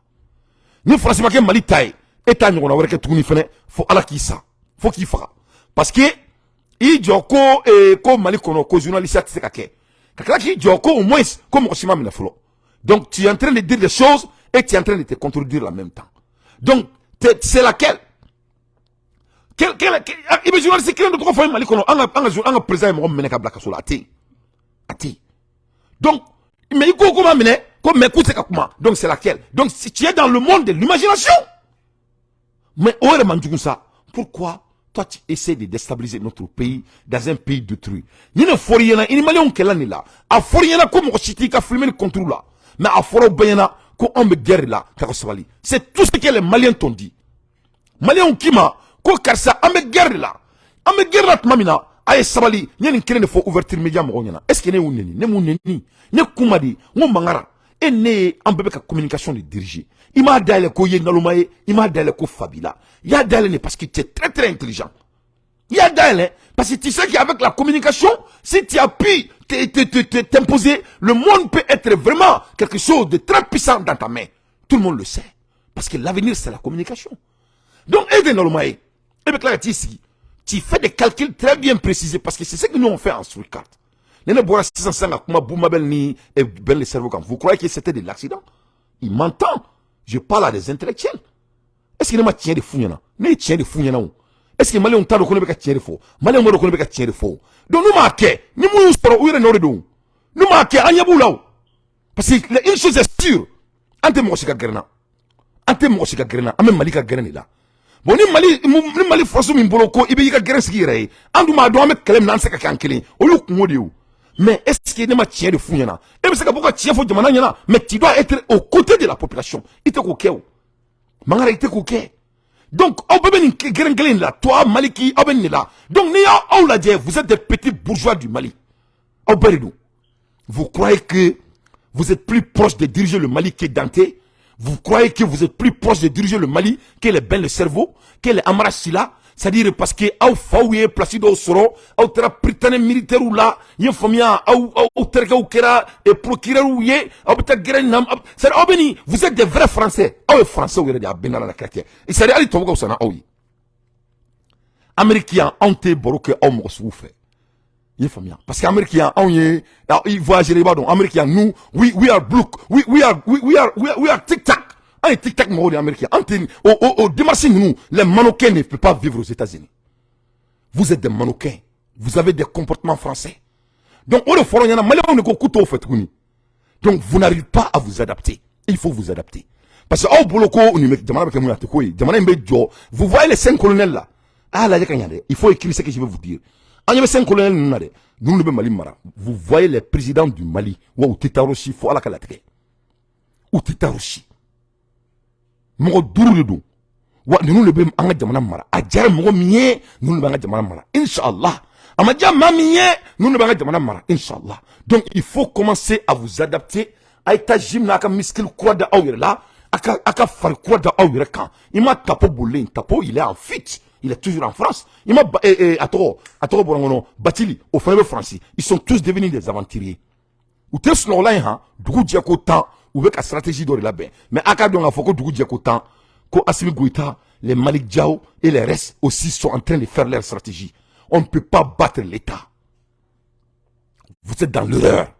Ni Faransi ma kɛ Mali ta ye, e t'a ɲɔgɔnna wɛrɛ kɛ tuguni fɛnɛ, fo Ala k'i sa, fo k'i faga, parce que i jɔ ko ko Mali kɔnɔ ko journaliste tɛ se ka kɛ, ka tila k'i jɔ ko au moins ko mɔgɔ si ma minɛ fɔlɔ. Donc tu es en train de dire des choses et tu es en train de te contredire en même temps. Donc c'est laquelle? Quel, i bɛ journaliste kelen dɔ tɔgɔ fɔ Mali kɔnɔ, an ka président ye mɔgɔ min minɛ ka bila kaso la? A tɛ yen, a tɛ yen. Donc mais i ko ko ma minɛ ko, mais k'u tɛ se ka kuma. Donc c'est laquelle? Donc si tu es dans le monde de l'imagination, mais o yɛrɛ man jugu sa. Pourquoi toi tu essaies de déstabiliser notre pays dans un pays détruit? Ni ne fɔr'i ɲɛna, i ni maliyɛnw kɛlɛ nin la, a fɔr'i ɲɛna ko mɔgɔ si t'i ka filmer contre la, mais a fɔra bɛɛ ɲɛna ko anw bɛ guerre la, ka sabali. C'est tout ce que les Maliens t'ont dit. Maliyɛnw k'i ma ko karisa, an bɛ guerre de la, an bɛ guerre la tuma min na, a ye sabali. N ye nin kelen de fɔ ouverture média mɔgɔw ɲɛna. Est ce que ne y'u neni? Ne m'u neni. Ne kuma de, n ko Mangara e ne ye, an bɛɛ bɛ ka communication de diriger. I m'a dayɛlɛ ko i ye naloma ye, i m'a dayɛlɛ ko fa b'i la. I y'a dayɛlɛ ne parce que tu es très très intelligent. I y'a dayɛlɛ parce que tu sais qu'avec la communication, si tu as pu t'imposer, le monde peut être vraiment quelque chose de très puissant dans ta main. Tout le monde le sait, parce que l'avenir, c'est la communication. Donc e tɛ naloma ye, e bɛ tila ka t'i sigi, tu fais des calculs très bien précisés, parce que c'est ce que nous on fait en sur carte. Ne ne bɔra sisan sisan ka kuma Boumabel ni Ben le cerveau kan, vous croyez que c'était de l'accident? Il m'entend, je parle à des intellectuels. Est ce que ne ma tiɲɛ de f'u ɲɛna? Ne ye tiɲɛ de f'u ɲɛna o. Est ce que maliyɛnw t'a dɔn ko ne bɛ ka tiɲɛ de fɔ? Maliyɛnw b'a dɔn ko ne bɛ ka tiɲɛ de fɔ. Donc n'u m'a kɛ, ni mun y'u sɔrɔ, u yɛrɛ nɔ de don. N'u m'a kɛ, an ɲɛ b'u la o, parce que une chose est sûre, an tɛ mɔgɔ si ka gɛrɛn na, an tɛ mɔgɔ si ka gɛrɛn na, an bɛ Mali ka gɛrɛn de la. Bon, ni Mali force min bolo ko i bɛ i ka gɛrɛn sigi yɛrɛ ye, an dun b'a dɔn an bɛ kɛlɛ min na, an tɛ se ka kɛ an kelen, o y'u kungo de ye o. Mais est ce que ne ma tiɲɛ de f'u ɲɛna? E bɛ se ka bɔ ka tiɲɛ fɔ jamana ɲɛna, mais tu dois être au côté de la population. I tɛ k'o kɛ o, Mangara, i tɛ k'o kɛ. Donc aw bɛɛ bɛ nin gɛrɛn kelen de la. Toi Maliki, aw bɛ nin de la. Donc n'i y'aw lajɛ, vous êtes des petits bourgeois du Mali, aw bɛɛ de don. Vous croyez que vous êtes plus proche de diriger le Mali que Dante? Vous croyez que vous êtes plus proche de diriger le Mali que les Ben le Cerveau, que les Amara Silla? C'est-à-dire parce que aw faw ye place dɔw sɔrɔ, aw taara Prytanée militaire la, i ye faamuya, aw terikɛw kɛra procureur ye, aw bɛ taa gɛrɛ na, c'est-à-dire aw bɛ nin, vous êtes des vrais Français. Aw ye Français yɛrɛ de ye, a bɛɛ nana la kɛrɛfɛ. C'est-à-dire hali tubabu ka fisa n'aw ye. Amérique yan, anw tɛ baro kɛ aw mɔgɔ sugu fɛ, i ye faamuya, parce que Amérique yan, anw ye i voyager, i b'a dɔn Amérique yan, nous we are blue, we are tic tac. An ye tic tac mɔgɔw de ye Amérique yan. An tɛ o démarche ninnu. Les mannequins ne peuvent pas vivre aux États-Unis. Vous êtes des mannequins, vous avez des comportements français. Donc o de fɔra ɲɛna, Maliyɛnw de ko k'u t'o fɛ tuguni. Donc vous n'arrivez pas à vous adapter. Il faut vous adapter, parce que aw bolo ko nin bɛ jamana bɛ kɛ mun ye, a tɛ ko ye. Jamana in bɛ jɔ. Vous voyez les cinq colonels là, a y'a lajɛ ka ɲa dɛ. Il faut écrire ce que je vais vous dire. An ɲɛ bɛ cinq colonels ninnu na dɛ, ninnu de bɛ Mali mara. Vous voyez les présidents du Mali, wa u tɛ taa yɔrɔ si fo Ala ka latigɛ. U tɛ taa yɔrɔ si. Mɔgɔ duuru de don wa, ninnu de bɛ an ka jamana mara. A diyara mɔgɔ min ye, ninnu de bɛ an ka jamana mara, inshallah. A ma diya maa min ye, ninnu de bɛ an ka jamana mara, inshallah. Donc il faut commencer à vous adapter. A ye taa gym na, a ka muscle kura da aw yɛrɛ la, a ka fari kura da aw yɛrɛ kan. I ma Tapo bolilen, Tapo, il est en fuite, il est toujours en France. I ma a tɔgɔ bɔra n kɔnɔ, Batili, o fana bɛ France. Ils sont tous devenus des aventuriers. U tɛ sunɔgɔla yen han, dugu jɛ ko 10, u bɛ ka stratégie dɔ de labɛn. Mais a ka dɔn k'a fɔ ko dugu jɛ ko 10, ko Assimi Goïta, les Malick Diaw et les restes aussi sont en train de faire leur stratégie. On ne peut pas battre l'État. Vous êtes dans l'erreur.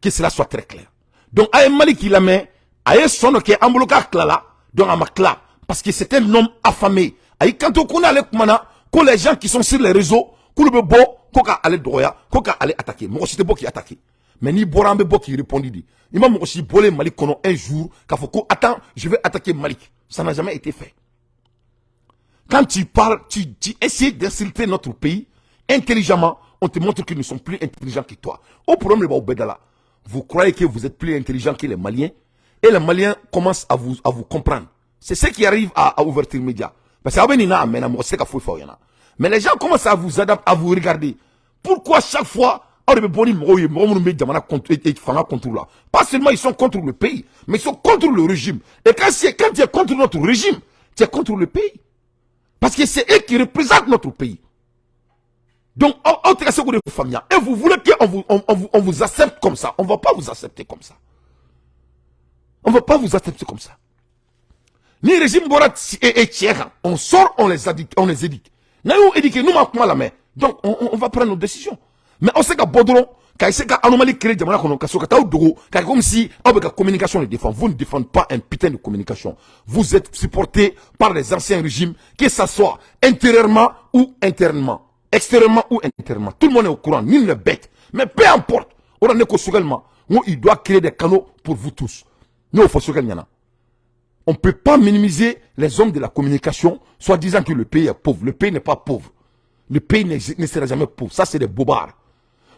Que cela soit très clair. Donc a ye Malick lamɛn, a ye sɔn dɔ kɛ an bolo k'a tilala. Donc a ma tila, parce que c'est un homme affamé. A y'i kanto ko n'ale kumana, ko les gens qui sont sur les réseaux, k'olu bɛ bɔ ko ka ale dɔgɔya, ko ka ale attaquer. Mɔgɔ si tɛ bɔ k'i attaquer, mais n'i bɔra, an bɛ bɔ k'i répondre de. I ma mɔgɔ si bɔlen Mali kɔnɔ un jour k'a fɔ ko attends, je vais attaquer Malick. Ça n'a jamais été fait. Quand tu parles, tu essaies d'insulter notre pays intelligemment, on te montre qu'ils ne sont plus intelligents que toi. Au problème de b'aw bɛɛ da la, vous croyez que vous êtes plus intelligent que les Maliens, et les Maliens commencent à vous comprendre. C'est ce qui arrive à Ouverture Média, parce que aw bɛ nin na a mɛnna, mɔgɔ tɛ se ka foyi fɔ aw ɲɛna. Mais les gens commencent à vous adapter, à vous regarder. Pourquoi chaque fois aw de bɛ bɔ ni mɔgɔw ye, mɔgɔ minnu bɛ jamana contre fanga contre la? Pas seulement ils sont contre le pays, mais ils sont contre le régime. Et quand tu es contre notre régime, tu es contre le pays, parce que c'est eux qui représentent notre pays. Donc aw tɛ ka se k'o de faamuya, et vous voulez qu'on vous, on vous accepte comme ça. On va pas vous accepter comme ça. On va pas vous accepter comme ça. Ni régime bɔra tiɲɛ kan, on sort, on les éduque, on les éduque. N'an y'o éduquer, n'u ma kuma lamɛn, donc on va prendre nos décisions. Mais aw se ka bɔ dɔrɔn ka essayer ka anomalie créer jamana kɔnɔ, ka sɔrɔ ka taa aw dogo, ka kɛ comme si aw bɛ ka communication de défendre. Vous ne défendez pas un putain de communication. Vous êtes supporté par les anciens régimes, que ça soit intérieurement ou internement, extérieurement ou intérieurement. Tout le monde est au courant, nul n'est bête. Mais peu importe, o la ne ko Choguel ma n ko il doit créer des canaux pour vous tous. Ne y'o fɔ Choguel ɲɛna. On ne peut pas minimiser les hommes de la communication, soit disant que le pays est pauvre. Le pays n'est pas pauvre. Le pays ne sera jamais pauvre. Ça, c'est des bobards.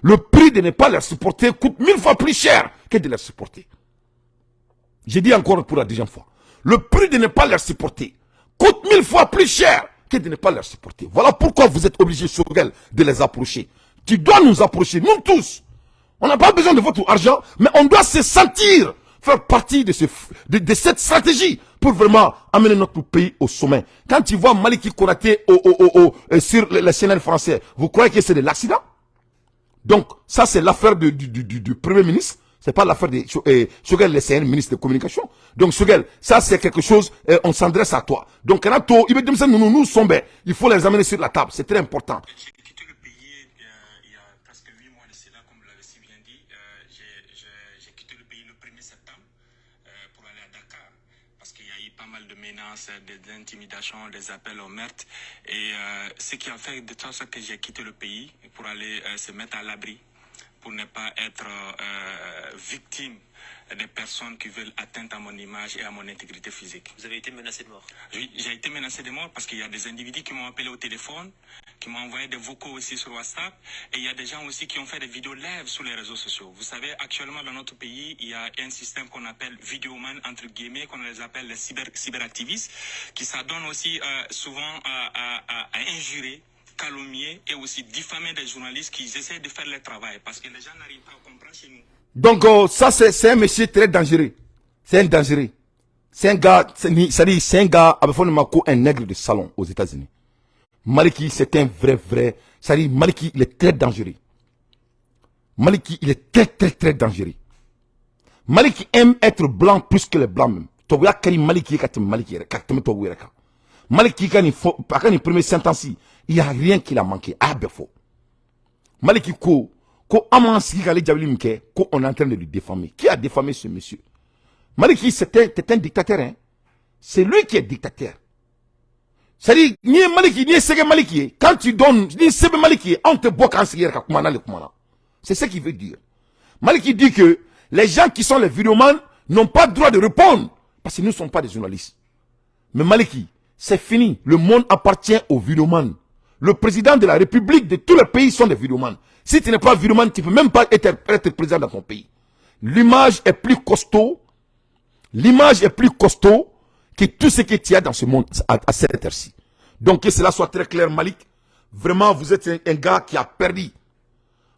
Le prix de ne pas les supporter coûte mille fois plus cher que de les supporter. J'ai dit encore pour la deuxième fois. Le prix de ne pas les supporter coûte mille fois plus cher que de ne pas les supporter. Voilà pourquoi vous êtes obligés, Choguel, de les approcher. Tu dois nous approcher, nous tous. On n'a pas besoin de votre argent, mais on doit se sentir faire partie de cette stratégie pour vraiment amener notre pays au sommet. Quand tu vois Maliki Konaté sur les chaînes françaises, vous croyez que c'est de l'accident? Donc, ça, c'est l'affaire du Premier ministre. C'est pas l'affaire de Choguel, c'est un ministre de communication. Donc, Choguel, ça, c'est quelque chose, on s'adresse à toi. Donc, nous, nous sommes, il faut les amener sur la table. C'est très important. J'ai quitté le pays il y a presque 8 mois de cela, comme vous l'avez si bien dit. J'ai quitté le pays le 1er septembre pour aller à Dakar, parce qu'il y a eu pas mal de menaces, des intimidations, des appels au meurtre. Et ce qui a fait de sorte que j'ai quitté le pays pour aller se mettre à l'abri, pour ne pas être victime des personnes qui veulent atteindre à mon image et à mon intégrité physique. Vous avez été menacé de mort? Oui, j'ai été menacé de mort parce qu'il y a des individus qui m'ont appelé au téléphone, qui m'ont envoyé des vocaux aussi sur WhatsApp, et il y a des gens aussi qui ont fait des vidéos live sur les réseaux sociaux. Vous savez, actuellement dans notre pays, il y a un système qu'on appelle vidéoman, entre guillemets, qu'on les appelle les cyberactivistes, qui s'adonnent aussi souvent à injurer, calomnier et aussi diffamer des journalistes qui essaient de faire leur travail, parce que les gens n'arrivent pas à comprendre chez nous. Donc ça, c'est un monsieur très dangereux. C'est un dangereux. C'est un gars, c'est-à-dire c'est un gars, a bɛ fɔ nin ma ko un nègre de salon aux États-Unis. Maliki, c'est un vrai, vrai, c'est-à-dire Maliki, il est très dangereux. Maliki, il est très, très, très dangereux. Maliki aime être blanc plus que les blancs même. Tubabuya ka di Maliki ye ka tɛmɛ Maliki yɛrɛ, ka tɛmɛ tubabu yɛrɛ kan. Maliki ka nin fɔ, a ka nin premier sentence, il y a rien qui l'a manqué. A y'a bɛɛ fɔ. Maliki ko, ko an m'an sigi k'ale jaabili min kɛ, ko on est en train de lui diffamer. Qui a diffamé ce monsieur? Maliki, c'est un dictateur, hein. C'est lui qui est dictateur. C'est-à-dire, n'i ye Maliki, n'i ye sɛgɛ Maliki ye, quand tu donnes, ni sɛbɛn Maliki ye, anw tɛ bɔ k'an sigi yɛrɛ ka kuma n'ale kuma na. C'est ce qu'il veut dire. Maliki dit que les gens qui sont les vidéomans n'ont pas droit de répondre parce que nous ne sommes pas des journalistes. Mais Maliki, c'est fini. Le monde appartient aux vidéomans. Le président de la République de tous les pays sont des vidéomans. Si tu n'es pas vidéoman, tu ne peux même pas être président dans ton pays. L'image est plus costaud. L'image est plus costaud que tout ce que tu as dans ce monde à cette heure-ci. Donc que cela soit très clair, Malik. Vraiment, vous êtes un gars qui a perdu.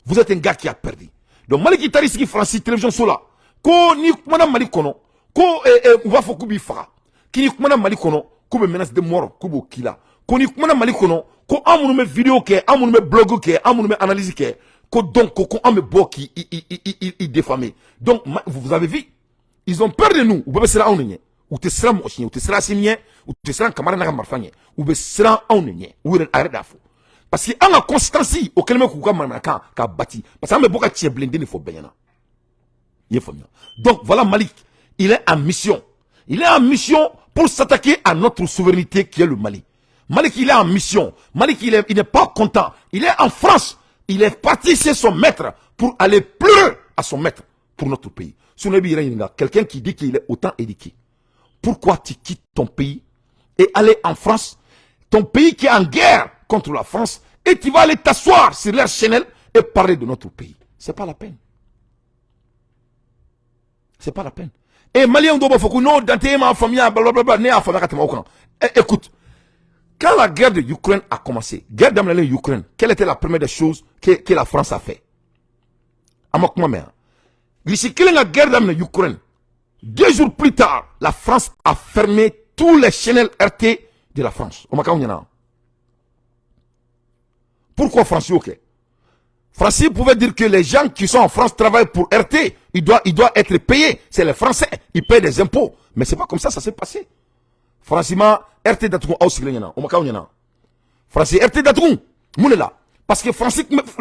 Vous êtes un gars qui a perdu. Donc Malik taar'i sigi Faransi télévision so la. Ko ni kumana Mali kɔnɔ, ko u b'a fɔ k'u b'i faga. K'i ni kumana Mali kɔnɔ, k'u bɛ menace de mort, k'u b'o k'i la. Ko ni kumana Mali kɔnɔ, ko an minnu bɛ vidéo kɛ, an minnu bɛ blog kɛ, an minnu bɛ analyse kɛ, ko donc ko an bɛ bɔ k'i i diffamer. Donc vous avez vu, ils ont peur de nous. U bɛɛ bɛ siran anw de ɲɛ. U tɛ siran mɔgɔ si ɲɛ, u tɛ siran Assimi ɲɛ, u tɛ siran Kamara n'a ka marifa ɲɛ. U bɛ siran anw de ɲɛ. U yɛrɛ a yɛrɛ de y'a fɔ. Parce que an ka constance o kɛlen bɛ k'u ka manamanakan k'a bati. Parce que an bɛ bɔ ka tiɲɛ bilen de fɔ bɛɛ ɲɛna. I ye faamuya. Donc voilà Malik, il est en mission. Il est en mission pour s'attaquer à notre souveraineté qui est le Mali. Malik, il est en mission. Malik, il n'est pas content. Il est en France. Il est parti chez son maître pour aller pleurer à son maître pour notre pays. Quelqu'un qui dit qu'il est autant éduqué. Pourquoi tu quittes ton pays et aller en France, ton pays qui est en guerre contre la France, et tu vas aller t'asseoir sur leur chaîne et parler de notre pays? C'est pas la peine. C'est pas la peine. Et Malien dɔw b'a fɔ ko non, Dante ma faamuya, blablabla, ne y'a faamuya ka tɛmɛ o kan. Écoute, quand la guerre de l'Ukraine a commencé, guerre daminɛlen Ukraine, quelle était la première des choses que la France a fait? A ma kuma mɛn. Russie kelen ka guerre daminɛ Ukraine. 2 jours plus tard, la France a fermé tous les chaînes RT de la France. O ma k'anw ɲɛna. Pourquoi France y'o kɛ? France pouvait dire que les gens qui sont en France travaillent pour RT. Il doit être payé. C'est les Français. Ils paient des impôts. Mais c'est pas comme ça ça s'est passé. Franchement, RT datugu aw sigilen ɲɛna. O ma k'aw ɲɛna. France RT datugu. Mun de la? Parce que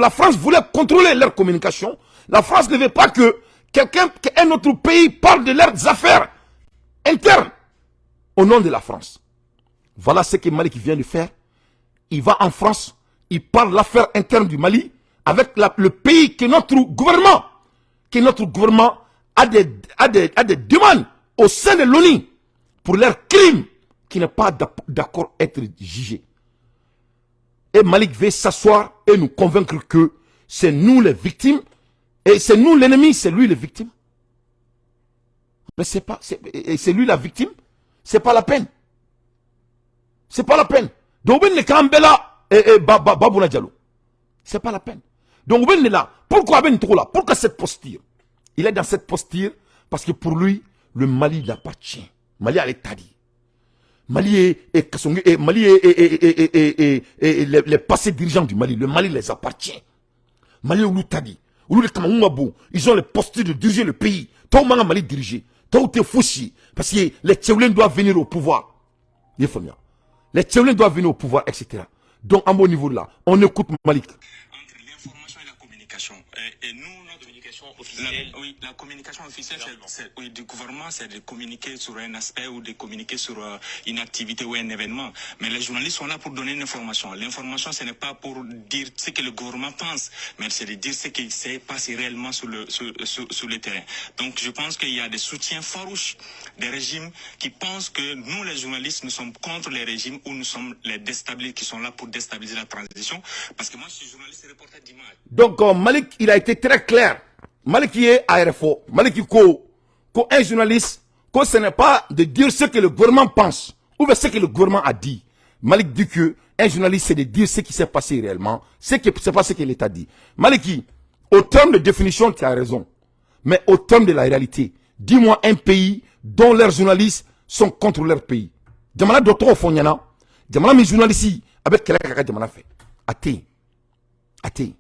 la France voulait contrôler leur communication. La France ne veut pas que quelqu'un, qu'un autre pays parle de leurs affaires internes au nom de la France. Voilà ce que Malik vient de faire. Il va en France, il parle l'affaire interne du Mali avec le pays que notre gouvernement a des demandes au sein de l'ONU pour leurs crimes qui n'est pas d'accord être jugé. Et Malik veut s'asseoir et nous convaincre que c'est nous les victimes et c'est nous l'ennemi, c'est lui les victimes. Mais c'est pas, c'est lui la victime. C'est pas la peine. C'est pas la peine. Donc, Babouna Diallo. C'est pas la peine. Donc, là, pourquoi ben là? Pourquoi cette posture? Il est dans cette posture parce que pour lui, le Mali l'appartient. Mali a l'état dit. Mali et Mali et les passés dirigeants du Mali, le Mali les appartient. Mali olu ta di. Olu de kama bon, ils ont les postures de diriger le pays. Toi, Mali diriger. Toi, tu es fouchi. Parce que les Tchéoulens doivent venir au pouvoir. Les Tchéoulens doivent venir au pouvoir, etc. Donc, à mon niveau là, on écoute Malik. Entre l'information et la communication. Et nous, notre communication officielle. Oui, la communication officielle, oui, du gouvernement, c'est de communiquer sur un aspect ou de communiquer sur une activité ou un événement. Mais les journalistes sont là pour donner une information. L'information, ce n'est pas pour dire ce que le gouvernement pense, mais c'est de dire ce qui s'est passé réellement sur le terrain. Donc, je pense qu'il y a des soutiens farouches des régimes qui pensent que nous, les journalistes, nous sommes contre les régimes ou nous sommes les déstabilisés qui sont là pour déstabiliser la transition. Parce que moi, je suis journaliste et reporter d'image. Donc, Malik, il a été très clair. Malik est à RFO. Malik ko un journaliste, que ce n'est pas de dire ce que le gouvernement pense ou bien ce que le gouvernement a dit. Malik dit que un journaliste, c'est de dire ce qui s'est passé réellement, ce qui c'est pas ce que l'État dit. Maliki, au terme de définition, tu as raison. Mais au terme de la réalité, dis-moi un pays dont leurs journalistes sont contre leur pays. Jamana dɔ tɔgɔ fɔ n ɲɛna, jamana min journaliste a bɛ kɛlɛ kɛ ka jamana fɛ, a tɛ yen, a tɛ yen.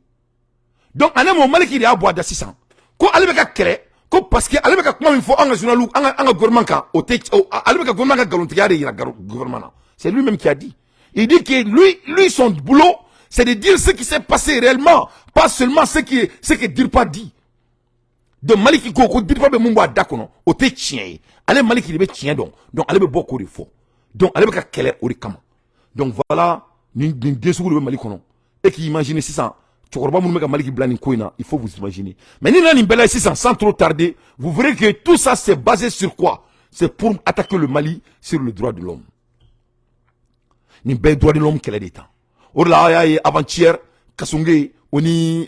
Donc ale m'o Maliki de y'a bɔ a da sisan ko ale bɛ ka kɛlɛ ko parce que ale bɛ ka kuma min fɔ an ka journal, an ka gouvernement kan, o tɛ, ale bɛ ka gouvernement ka nkalontigiya de yira gouvernement na. C'est lui-même qui a dit. Il dit que lui, son boulot, c'est de dire ce qui s'est passé réellement, pas seulement ce que Dirpa dit. Donc Maliki ko ko Dirpa bɛ mun bɔ a da kɔnɔ, o tɛ tiɲɛ ye. Ale Maliki de bɛ tiɲɛ dɔn, donc ale bɛ bɔ k'o de fɔ. Donc ale bɛ ka kɛlɛ o de kama. Donc voilà, nin den sugu de bɛ Mali kɔnɔ. E k'i imaginer sisan, cɛkɔrɔba minnu bɛ ka Mali bila nin ko in na, il faut vous imaginer. Mais ni nana nin bɛɛ la sisan, sans trop tarder, vous verrez que tout ça, c'est basé sur quoi? C'est pour attaquer le Mali sur le droit de l'homme. Nin bɛɛ ye droit de l'homme kɛlɛ de tan. O de la, aw y'a ye, avant-hier, Kassogué o ni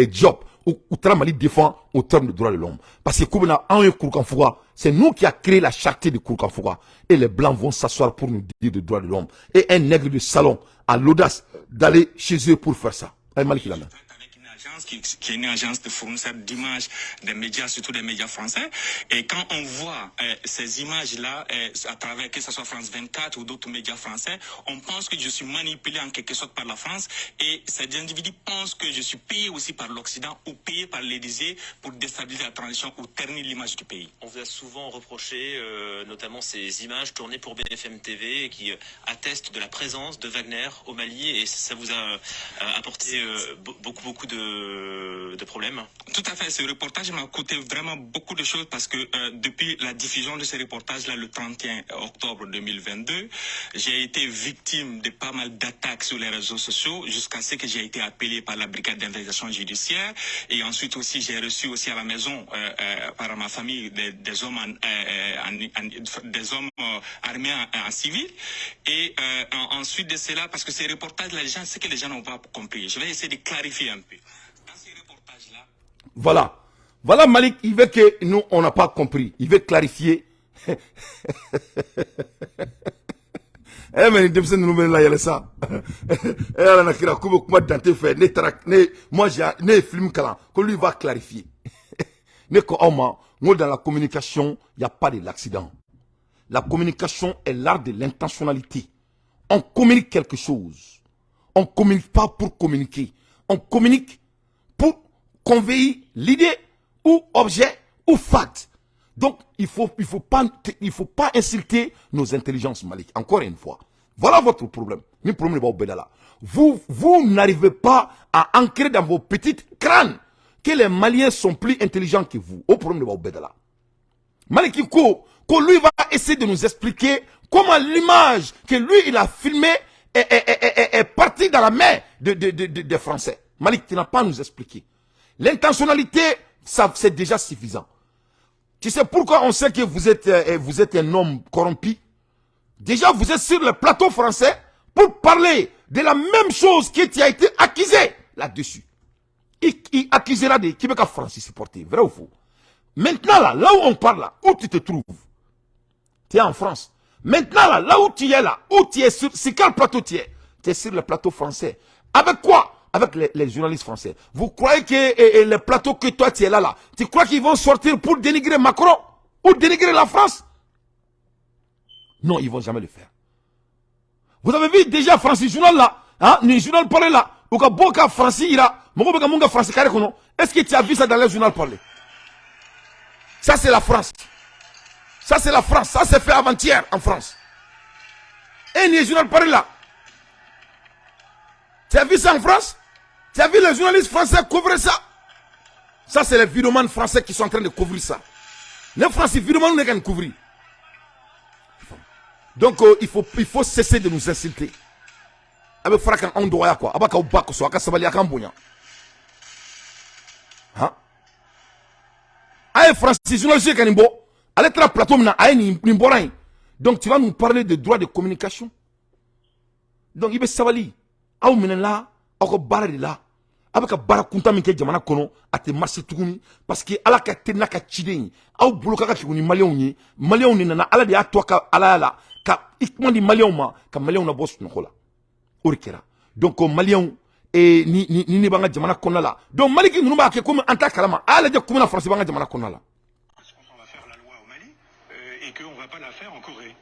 Diop, u taara Mali défend au terme de droit de l'homme, parce que k'u bɛna anw ye Kurukanfuga. C'est nous qui a créé la charte de Kurukanfuga et les blancs vont s'asseoir pour nous dire de droit de l'homme. Et un nègre de salon a l'audace d'aller chez eux pour faire ça. Aye, Mali lamɛn. Avec une agence qui est une agence de fournisseurs d'images des médias, surtout des médias français. Et quand on voit ces images-là, à travers que ce soit France 24 ou d'autres médias français, on pense que je suis manipulé en quelque sorte par la France. Et ces individus pensent que je suis payé aussi par l'Occident ou payé par l'Élysée pour déstabiliser la transition ou ternir l'image du pays. On vous a souvent reproché, notamment ces images tournées pour BFM TV qui attestent de la présence de Wagner au Mali et ça vous a apporté beaucoup, beaucoup de problèmes. Tout à fait, ce reportage m'a coûté vraiment beaucoup de choses parce que depuis la diffusion de ce reportage-là le 31 octobre 2022, j'ai été victime de pas mal d'attaques sur les réseaux sociaux jusqu'à ce que j'ai été appelé par la brigade d'investigation judiciaire et ensuite aussi j'ai reçu aussi à la maison par ma famille des hommes des hommes armés en civil et ensuite de cela, parce que ces reportages-là, les gens, ce que les gens n'ont pas compris, je vais essayer de clarifier un peu. Dans ces reportages-là, Voilà. Voilà Malik, il veut que nous, on n'a pas compris. Il veut clarifier. Eh mais denmisɛnnin ninnu bɛ ne la yɛlɛ sa. Eh Ala na kira, k'u bɛ kuma dante fɛ. Ne taara ne, moi j'ai, ne ye film kalan ko lui va clarifier. Ne ko aw ma n ko dans la communication, il y a pas de l'accident. La communication est l'art de l'intentionnalité. On communique quelque chose. On communique pas pour communiquer. On communique pour convey l'idée ou objet ou fact. Donc, il faut pas insulter nos intelligences, Malik. Encore une fois. Voilà votre problème. Ni problème de là. Vous, vous n'arrivez pas à ancrer dans vos petites crânes que les Maliens sont plus intelligents que vous. Au problème de là. Malik ko, ko lui va essayer de nous expliquer comment l'image que lui il a filmée est partie dans la main des Français. Malik, tu n'as pas à nous expliquer. L'intentionnalité, ça, c'est déjà suffisant. Tu sais pourquoi on sait que vous êtes un homme corrompu? Déjà, vous êtes sur le plateau français pour parler de la même chose qui tu as été accusé là-dessus. Il accusera de qui veut qu'à France supporter. Vrai ou faux? Maintenant, là, là où on parle, là, où tu te trouves? Tu es en France. Maintenant, là, là où tu es là, où tu es sur quel plateau tu es? Tu es sur le plateau français. Avec quoi? Avec les journalistes français. Vous croyez que les plateaux que toi tu es là, là, tu crois qu'ils vont sortir pour dénigrer Macron ou dénigrer la France? Non, ils vont jamais le faire. Vous avez vu déjà Francis Journal là, hein, le journal parler là, ou ka bɔ ka Francis ira, mɔgɔ bɛ ka mun kɛ Francis carré kɔnɔ? Est-ce que tu as vu ça dans les journaux parler? Ça, c'est la France. Ça, c'est la France. Ça s'est fait avant-hier en France. Et les journal parler là. Tu as vu ça en France? Tu as vu les journalistes français couvrir ça? Ça, c'est les vidéomans français qui sont en train de couvrir ça. Les Français, vidéomans, nous couvrir. Donc, il faut cesser de nous insulter. A bɛ fara kan anw dɔgɔya quoi. A b'a k'aw ba kosɔn, a ka sabali, a k'an bonya. Han, a ye Faransi journaliste ka nin bɔ, ale taara plateau min na, a ye nin nin bɔra yen. Donc tu vas nous parler de droit de communication? Donc i bɛ sabali. Aw minɛla aw ka baara de la. A bɛ ka baara kuntan min kɛ jamana kɔnɔ, a tɛ marcher tuguni, parce que Ala ka teli n'a ka ciden ye. Aw bolo ka ka kegu ni Maliyɛnw ye. Maliyɛnw de nana, Ala de y'a to a ka Alaya la ka i kuma di Maliyɛnw ma, ka Maliyɛnw labɔ sunɔgɔ la. O de kɛra. Donc Maliyɛnw ni ne b'an ka jamana kɔnɔna la, donc Maliki ninnu b'a kɛ komi an t'a kalama. A y'a lajɛ komi na Faransi b'an ka jamana kɔnɔna la. On va faire la loi au Mali et qu'on ne va pas la faire en Corée.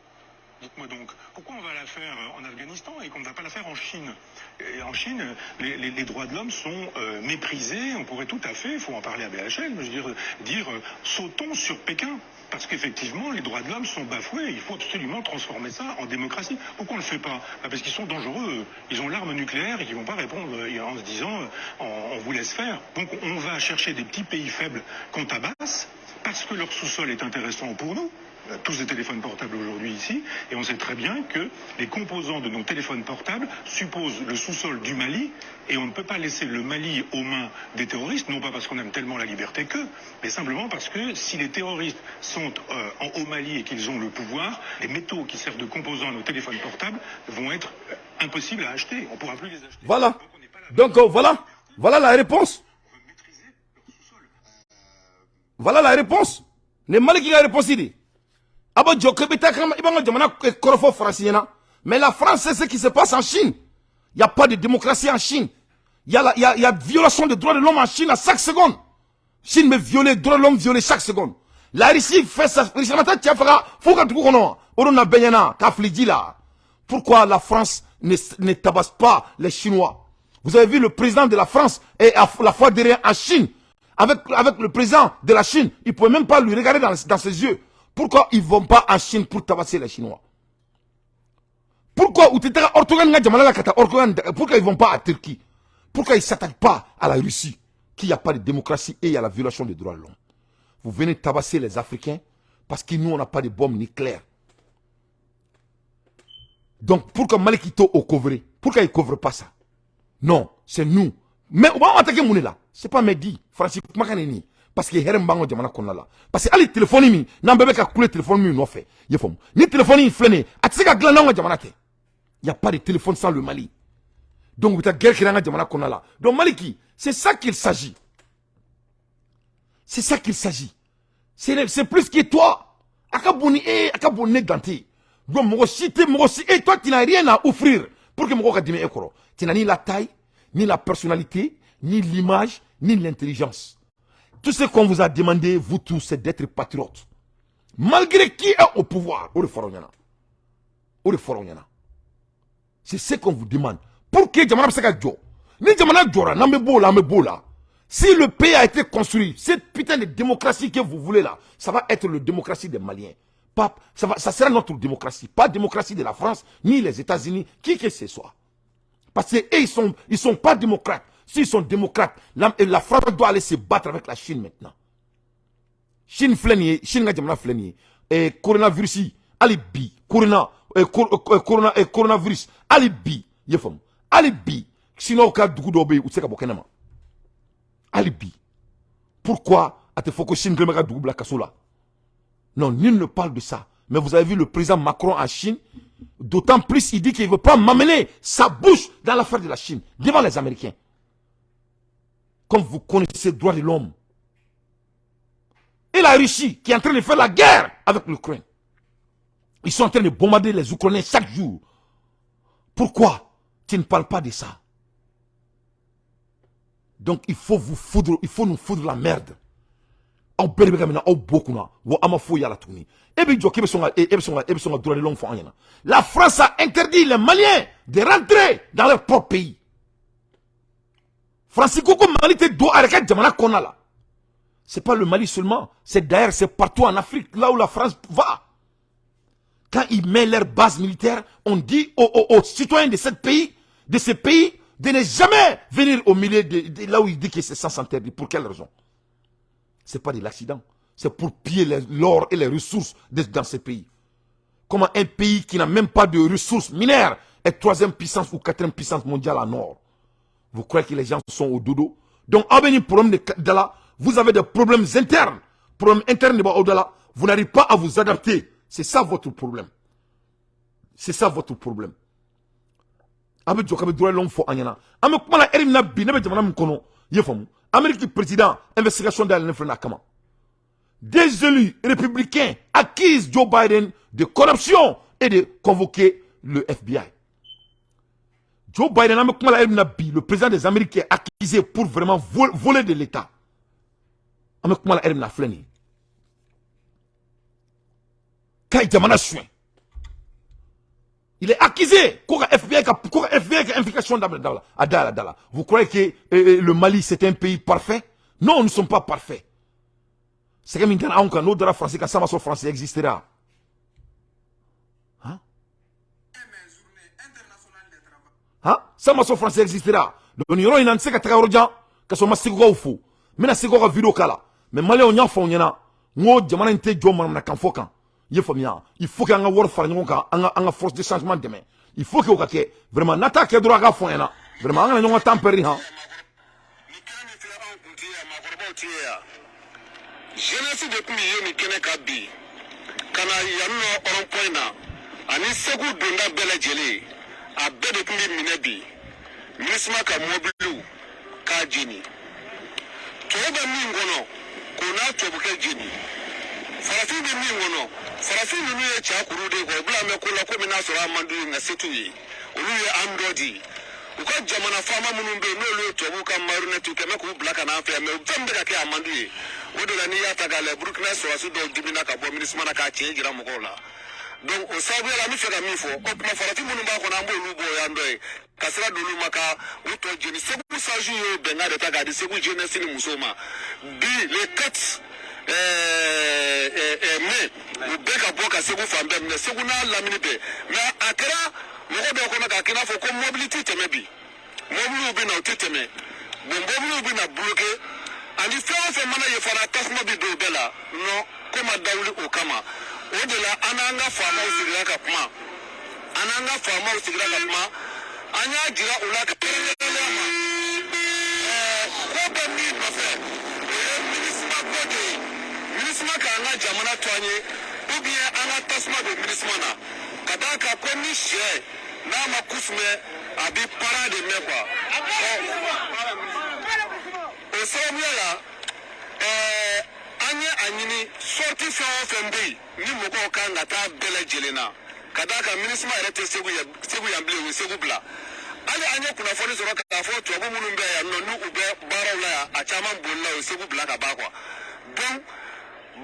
Dites-moi donc, pourquoi on va la faire en Afghanistan et qu'on ne va pas la faire en Chine? Et en Chine, les droits de l'homme sont méprisés. On pourrait tout à fait, il faut en parler à BHL, je veux dire, dire sautons sur Pékin. Parce qu'effectivement, les droits de l'homme sont bafoués. Il faut absolument transformer ça en démocratie. Pourquoi on ne le fait pas? Bah, parce qu'ils sont dangereux. Ils ont l'arme nucléaire et qu'ils ne vont pas répondre en se disant on vous laisse faire. Donc on va chercher des petits pays faibles qu'on tabasse parce que leur sous-sol est intéressant pour nous. On a tous des téléphones portables aujourd'hui ici, et on sait très bien que les composants de nos téléphones portables supposent le sous-sol du Mali, et on ne peut pas laisser le Mali aux mains des terroristes, non pas parce qu'on aime tellement la liberté qu'eux, mais simplement parce que si les terroristes sont au Mali et qu'ils ont le pouvoir, les métaux qui servent de composants à nos téléphones portables vont être impossibles à acheter. On ne pourra plus les acheter. Voilà. Donc on n'est pas là. Donc voilà, voilà la réponse. On veut maîtriser leur sous-sol. Voilà la réponse. Ne Mali qui a réponse dit. Aba jɔ k'e bɛ taa i b'an ka jamana kɔrɔfɔ Faransi ɲɛna. Mais la France, c'est ce qui se passe en Chine. Il n'y a pas de démocratie en Chine. Il y a violation des droits de l'homme en Chine à chaque seconde. Chine bɛ violer, droits de l'homme violer chaque seconde. La Russie fait ça. Russie ma taa cɛ faga f'u ka dugu kɔnɔ. O de na bɛɛ ɲɛna k'a fili ji la. Pourquoi la France ne tabasse pas les Chinois? Vous avez vu le président de la France et la fois derrière en Chine, avec le président de la Chine, il ne pouvait même pas lui regarder dans ses yeux. Pourquoi ils ne vont pas en Chine pour tabasser les Chinois? Pourquoi u tɛ taga Erdogan ka jamana la ka taa Erdogan? Pourquoi ils ne vont pas à Turquie? Pourquoi ils ne s'attaquent pas à la Russie, qu'il n'y a pas de démocratie et il y a la violation des droits de l'homme? Vous venez tabasser les Africains parce que nous, on n'a pas de bombes nucléaires. Donc, pourquoi Malik t'o couvrir? Pourquoi il ne couvre pas ça? Non, c'est nous. Mais on va attaquer mun là. C'est pas Mehdi. Francis kumakan. Parce que hɛrɛ b'an ka jamana kɔnɔna la. Parce que hali téléphone min n'an bɛɛ bɛ ka kule téléphone min nɔfɛ, i y'a faamu? Ni téléphone in filɛ nin ye, a tɛ se ka dilan n'anw ka jamana tɛ. Il n'y a pas de téléphone sans le Mali. Donc u bɛ taa guerre kɛ an ka jamana kɔnɔna la. Donc Maliki, c'est ça qu'il s'agit. C'est ça qu'il s'agit. C'est plus que toi. A ka bon ni e, a ka bon ne Dante. Donc mɔgɔ si tɛ mɔgɔ si, et toi, tu n'as rien à offrir pour que mɔgɔw ka dimi e kɔrɔ. Tu n'as ni la taille, ni la personnalité, ni l'image, ni l'intelligence. Tout ce qu'on vous a demandé, vous tous, c'est d'être patriotes. Malgré qui est au pouvoir, o de fɔra aw ɲɛna. O de fɔra aw ɲɛna. C'est ce qu'on vous demande. Pour que jamana bɛ se ka jɔ. Ni jamana jɔra, n'an bɛ b'o la, an bɛ b'o la. Si le pays a été construit, cette putain de démocratie que vous voulez là, ça va être la démocratie des Maliens. Pas, ça sera notre démocratie, pas démocratie de la France, ni les États-Unis, qui que ce soit. Parce qu'eux, ils sont pas démocrates. S'ils sont démocrates, la France doit aller se battre avec la Chine maintenant. Chine filɛ nin ye, Chine ka jamana filɛ nin ye. Eh, coronavirus, hali bi, corona, eh, corona, eh, coronavirus, hali bi, i ye faamu. Hali bi, Chinois ka dugu dɔw bɛ yen, u tɛ se ka bɔ kɛnɛ ma. Hali bi. Pourquoi a tɛ fɔ ko Chine kɛlen bɛ ka dugu bila kaso la? Non, nul ne parle de ça. Mais vous avez vu le président Macron en Chine, d'autant plus il dit qu'il ne veut pas m'amener sa bouche dans l'affaire de la Chine, devant les Américains. Comme vous connaissez le droit de l'homme. Et la Russie, qui est en train de faire la guerre avec l'Ukraine. Ils sont en train de bombarder les Ukrainiens chaque jour. Pourquoi tu ne parles pas de ça? Donc il faut vous foudre, il faut nous foudre la merde. Aw bɛɛ de bɛ ka minɛ aw bo kunna wa an ma foyi y'a la tuguni. E bɛ jɔ k'e bɛ sɔn ka e bɛ sɔn ka droit de l'homme fɔ an ɲɛna. La France a interdit les Maliens de rentrer dans leur propre pays. France ko ko Mali tɛ don a yɛrɛ ka jamana kɔnɔna la. C'est pas le Mali seulement, c'est d'ailleurs, c'est partout en Afrique, là où la France va. Quand ils mettent leur base militaire, on dit aux citoyens de ce pays, de ne jamais venir au milieu de là où il dit que c'est sens interdit. Pour quelle raison? C'est pas de l'accident. C'est pour piller l'or et les ressources dans ces pays. Comment un pays qui n'a même pas de ressources minières est troisième puissance ou quatrième puissance mondiale en or? Vous croyez que les gens sont au dodo? Donc, avec problème de là, vous avez des problèmes internes. Problèmes internes au-delà. Vous n'arrivez pas à vous adapter. C'est ça votre problème. C'est ça votre problème. An bɛ jɔ k'a bɛ droit de l'homme fɔ an ɲɛna. An bɛ kuma la heure min na bi, ne bɛ jamana min kɔnɔ, i ye faamu, Amérique président, investigation dayɛlɛlen filɛ nin a kama. Des élus républicains accusent Joe Biden de corruption et de convoquer le FBI. Joe Biden, an bɛ kuma la heure min na bi, le président des Amériques est accusé pour vraiment voler de l'État. An bɛ kuma la heure min na filɛ nin ye. K'a ye jamana suɲɛ. Il est accusé ko ka FBI ka ko ka FBI ka investigation daminɛ da la a da la da la. Vous croyez que le Mali, c'est un pays parfait? Non, nous ne sommes pas parfaits. Sɛgɛ min kɛra anw kan, n'o dara Faransi kan, san ma sɔrɔ Faransi existera. Hein? Han, san ma sɔrɔ Faransi existera. Donc nin yɔrɔ in na, n tɛ se ka taga yɔrɔ jan ka sɔrɔ n ma Segukaw fo. N bɛna Segukaw ka vidéo k'a la. Mais Maliyɛnw, y'a fɔ aw ɲɛna n ko jamana in tɛ jɔ manamanakan fɔ kan. I ye faamuya? Il faut que an ka wari fara ɲɔgɔn kan, an ka force de changement dɛmɛ. Il faut que o ka kɛ vraiment. N'a t'a kɛ dɔrɔn, a ka fɔ an ɲɛna vraiment, an kana ɲɔgɔn temps perdre han. Ni kɛnɛ min filɛ, anw kun tɛ yan, maakɔrɔbaw tɛ yan, jeunesse de tun bɛ ye nin kɛnɛ kan bi ka na yan nɔ rond point na ani Segu donda bɛɛ lajɛlen, a bɛɛ de tun bɛ minɛ bi. MINUSMA ka mɔbiliw k'a jeni, tubabu bɛ min kɔnɔ k'o n'a tubabukɛ jeni, farafin bɛ min kɔnɔ. Farafin ninnu ye cakuru de ye quoi. U bila mɛn ko la komi n'a sɔrɔ a man d'u ye, nka se t'u ye. Olu ye an dɔ di u ka jamana faama minnu bɛ yen, n'olu ye tubabuw ka marionnette kɛ mɛ k'u bila ka na an fɛ yan. Mɛ fɛn min bɛ ka kɛ, a man d'u ye. O de la, n'i y'a ta k'a lajɛ, Burukina sɔrɔdasi dɔw dimina ka bɔ MINUSMA na k'a tiɲɛ jira mɔgɔw la. Donc o sababuya la, an bɛ fɛ ka min fɔ, o tuma farafin minnu b'a kɔnɔ, an b'olu bɔ, o y'an dɔ ye, ka sira don olu ma ka u tɔ jeni. Segu sages y'o bɛnkan de ta k'a di Segu jeunesse ni musow ma bi, le 4 mai, u bɛɛ ka bɔ ka Segu fan bɛɛ minɛ, Segu n'a lamini bɛɛ. Mais a kɛra mɔgɔ dɔw kɔnɔ k'a kɛ i n'a fɔ ko mɔbili tɛ tɛmɛ bi. Mɔbiliw bɛ na, u tɛ tɛmɛ. Bon, mɔbiliw bɛ na bloqué ani fɛn o fɛn mana ye fana, tasuma bɛ don o bɛɛ la. Non, ko ma dawuli o kama. O de la, an n'an ka faamaw sigira ka kuma, an n'an ka faamaw sigira ka kuma. An y'a jira u la kɛrɛnkɛrɛnnenya ma, ko bɛ min nɔfɛ, o ye MINUSMA ko de ye. MINUSMA k'an ka jamana to an ye ou bien an ka tasuma don MINUSMA na, ka d'a kan ko ni sɛ n'a ma kusu mɛn, a bɛ para de mɛn quoi. O sababuya la, an ye a ɲini, sortie fɛn o fɛn bɛ yen ni mɔgɔw kan ka taa bɛɛ lajɛlen na, ka d'a kan MINUSMA yɛrɛ tɛ Segu yan, Segu yan bilen, u ye Segu bila. Hali an ye kunnafoni sɔrɔ k'a fɔ tubabu minnu bɛ yan nɔ, n'u u bɛ baaraw la yan, a caman bolila, u ye Segu bila ka ban quoi. Donc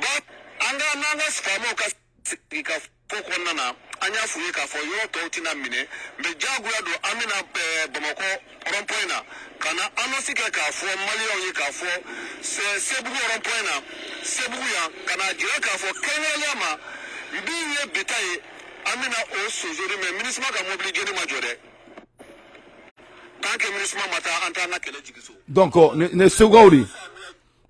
ba an ka n'an ka faamaw ka sigi ka fɔ kɔnɔna na, an y'a f'u ye k'a fɔ yɔrɔ tɔw tɛna minɛ, mais diyagoya don, an bɛna Bamakɔ rond point na ka na annonce kɛ k'a fɔ maliyɛnw ye k'a fɔ Sebugu rond point na, Sebugu yan, ka na jira k'a fɔ kɛrɛnkɛrɛnnenya ma min ye bi ta ye, an bɛna o sonsori. Mais MINUSMA ka mobili jeni ma jɔ dɛ. Tant que MINUSMA ma taa, an t'an ka kɛlɛ jigin so. Donc ne Segukaw de,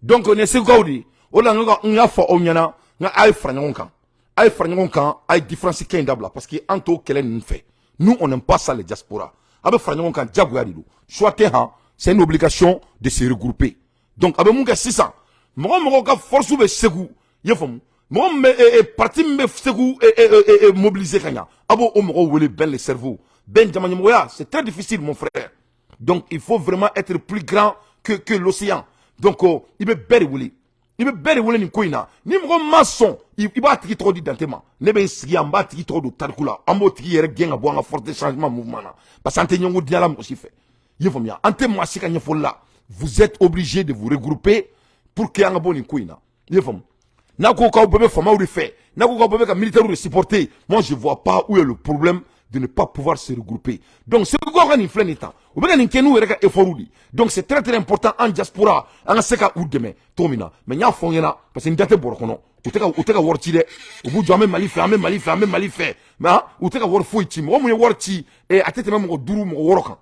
donc ne Segukaw de, o la n y'a fɔ aw ɲɛna n ka a ye fara ɲɔgɔn kan, a ye fara ɲɔgɔn kan, a ye différence kɛ in dabila, parce que an t'o kɛlɛ ninnu fɛ. Nous, on n'aime pas ça, les diaspora. A bɛ fara ɲɔgɔn kan, diyagoya de don, choix tɛ han, c'est une obligation de se regrouper. Donc a bɛ mun kɛ sisan? Mɔgɔ mɔgɔ ka force bɛ Segu, i ye faamu? Mɔgɔ min bɛ parti min bɛ Segu mobiliser ka ɲa, a b'o o mɔgɔw wele. Ben le cerveau, Ben jama ɲɛmɔgɔya, c'est très difficile, mon frère. Donc il faut vraiment être plus grand que l'océan. Donc i bɛ bɛɛ de wele, i bɛ bɛɛ de wele nin ko in na. Ni mɔgɔ ma sɔn, i b'a tigi tɔgɔ di Dante ma. Ne bɛ n sigi yan, n b'a tigi tɔgɔ don tariku la. An b'o tigi yɛrɛ gɛn ka bɔ an ka force de changement mouvement na, parce que an tɛ ɲɔgɔn diya la mɔgɔ si fɛ. I ye faamuya? An tɛ maa si ka ɲɛfɔli la. Vous êtes obligés de vous regrouper pour que an ka bɔ nin ko in na. I ye faamu? N'a ko k'aw bɛɛ bɛ faamaw de fɛ, n'a ko k'aw bɛɛ bɛ ka militaires de supporter, moi, je vois pas où est le problème de ne pas pouvoir se regrouper. Donc Segukaw ka nin filɛ nin tan, u bɛ ka nin kɛ n'u yɛrɛ ka effort de. Donc c'est très très important, an diaspora, an ka se ka u dɛmɛ cogo min na. Mais n y'a fɔ n ɲɛna, parce que n da tɛ bɔrɔ kɔnɔ, u tɛ ka wari ci dɛ. U b'u jɔ, an bɛ Mali fɛ, an bɛ Mali fɛ, an bɛ Mali fɛ, mais u tɛ ka wari foyi ci. Mɔgɔ mun ye wari ci, a tɛ tɛmɛ mɔgɔ duuru, mɔgɔ wɔɔrɔ kan.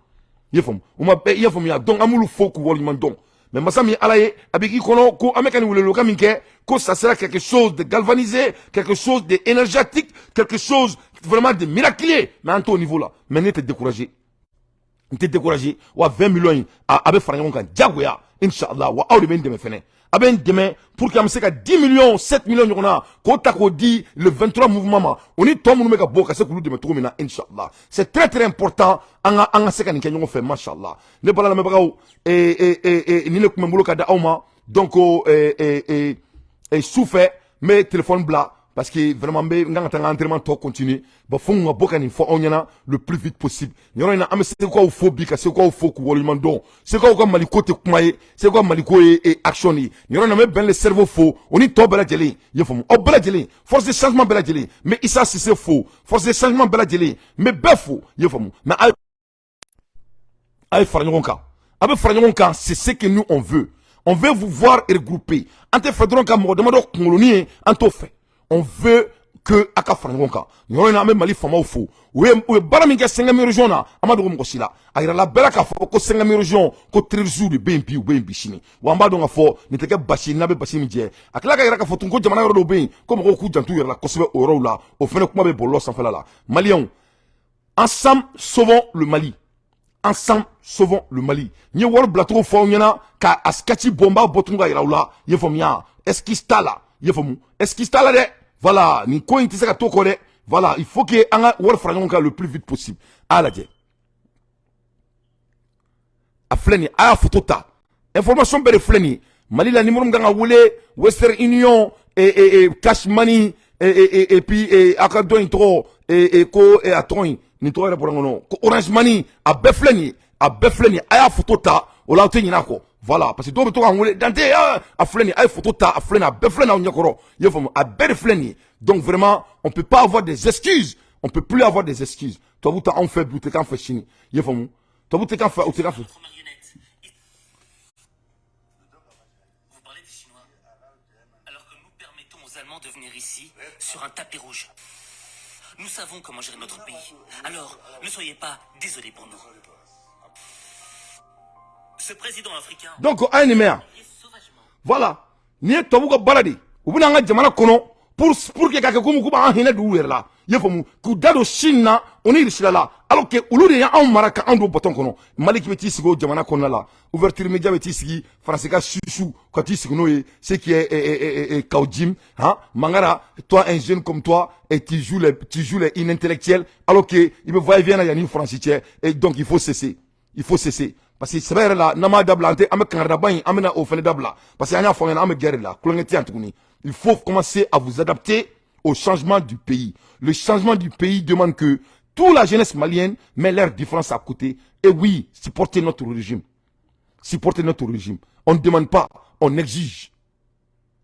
I ye faamu? U ma bɛɛ, i y'a faamuya? Donc an b'olu fo k'u waleɲuman dɔn. Mais masa min Ala ye, a bɛ k'i kɔnɔ ko an bɛ ka nin welewelekan min kɛ, ko ça sera quelque chose de galvanisé, quelque chose de énergétique, quelque chose vraiment de miraculé. Mais an t'o niveau la. Mais ne tɛ découragé, n tɛ découragé. Wa 20 millions in, a bɛ fara ɲɔgɔn kan diyagoya, inshallah. Wa aw de bɛ n dɛmɛ fɛnɛ, a bɛ n dɛmɛ pour que an bɛ se ka 10 millions, 7 millions ɲɔgɔn na k'o ta k'o di le 23 mouvement ma, o ni tɔ minnu bɛ ka bɔ, ka se k'olu dɛmɛ cogo min na, inshallah. C'est très très important, an ka se ka nin kɛ ɲɔgɔn fɛ, mashallah. Ne bala lamɛnbagaw, nin de tun bɛ n bolo ka di aw ma. Donc su fɛ, n bɛ téléphone bila, parce que vraiment n bɛ n kan ka taa n ka entraînement tɔ continuer. Bon, fo n ka bɔ ka nin fɔ aw ɲɛna le plus vite possible. Nin yɔrɔ in na, an bɛ Segukaw fo bi, ka Segukaw fo k'u waleɲuman dɔn. Segukaw ka Maliko tɛ kuma ye, Segukaw ka Maliko ye action de ye. Nin yɔrɔ in na, n bɛ Ben le cerveau fo, o ni tɔ bɛɛ lajɛlen. I ye faamu? Aw bɛɛ lajɛlen, force de changement bɛɛ lajɛlen, n bɛ Issa Cissé fo, force de changement bɛɛ lajɛlen, n bɛ bɛɛ fo. I ye faamu? Mais a ye fara ɲɔgɔn kan, a bɛ fara ɲɔgɔn kan. C'est ce que nous, on veut. On veut vous voir regrouper. An tɛ fɛ dɔrɔn ka mɔgɔ damadɔ kunkolonin ye, an t'o fɛ. On veut Que a ka fara ɲɔgɔn kan nin yɔrɔ in na. An bɛ Mali faamaw fo, u ye baara min kɛ cinquième région na, an ma dogo mɔgɔ si la. A yirala bɛɛ la k'a fɔ ko cinquième région, ko terroristes de bɛ yen bi, u bɛ yen bi sini. Wa an b'a dɔn k'a fɔ nin tɛ kɛ basi ye n'a bɛ basi min jɛ. A tila ka yira k'a fɔ tun ko jamana yɔrɔ dɔw bɛ yen ko mɔgɔw k'u janto u yɛrɛ la kosɛbɛ o yɔrɔw la. O fana kuma bɛ bɔlɔlɔ sanfɛla la. Maliyɛnw, ensemble sauvons le Mali, ensemble sauvons le Mali. N ye wari bilacogo fɔ aw ɲɛna ka a sketch bɔ, n b'a bɔ tun ka yira aw la. I ye faamuya, esquisse t'a la, i ye faamu, esquisse t'a la dɛ. Voilà, nin ko in tɛ se ka to kɔ dɛ. Voilà, il faut que an ka wari fara ɲɔgɔn kan le plus vite possible. A y'a lajɛ, a filɛ nin ye, a y'a photo ta, information bɛɛ de filɛ nin ye. Mali la, numéro min kan ka wele, Western Union et Cash Money et puis a ka dɔ in tɔgɔ ko a tɔgɔ in, nin tɔgɔ yɛrɛ bɔra n kɔnɔ, ko Orange Money, a bɛɛ filɛ nin ye, a bɛɛ filɛ nin ye. A y'a photo ta, o la aw tɛ ɲinɛ a kɔ. Voilà, parce que dɔw bɛ to k'an wele Dante. A filɛ nin ye, a ye photo ta, a filɛ nin ye, a bɛɛ filɛ nin aw ɲɛkɔrɔ. I y'a faamu, a bɛɛ de filɛ nin ye. Donc vraiment, on peut pas avoir des excuses, on peut plus avoir des excuses. Tubabu tɛ anw fɛ bi, u tɛ k'an fɛ sini. I y'a faamu, tubabu tɛ k'an fɛ, u tɛ k'an fɛ. Marionnette. Vous parlez des Chinois, alors que nous permettons aux Allemands de venir ici sur un tapis rouge. Nous savons comment gérer notre pays. Alors, ne soyez pas désolés pour nous. Ce président africain Donc a ye nin mɛn yan. est sauvagement. Voilà, nin ye tubabu ka baara de ye. U bɛna an ka jamana kɔnɔ pour que k'a kɛ komi k'u b'an hinɛ don u yɛrɛ la, i y'a faamu, k'u da don Chine na, o ni Russie la, alors que olu de y'anw mara ka anw don bɔtɔn kɔnɔ. Mali bɛ t'i sigi o jamana kɔnɔna la, ouverture média bɛ t'i sigi Faransi ka susu ka t'i sigi n'o ye, ce qui est Kaou Djim, hein. Mangara, toi, un jeune comme toi, et tu joues les inintellectuels, alors que i bɛ va-et-vient na yanni Faransi cɛ. Et donc il faut cesser, il faut cesser, parce que sɛbɛ yɛrɛ la, n'an m'a dabila, an tɛ an bɛ kangaridaba in, an bɛna o fɛnɛ dabila, parce que an y'a fɔ aw ɲɛna, an bɛ guerre de la, kulonkɛ tɛ yan tuguni. Il faut commencer à vous adapter au changement du pays. Le changement du pays demande que toute la jeunesse malienne met leurs différences à côté et oui, supporter notre régime, supporter notre régime. On ne demande pas, on exige,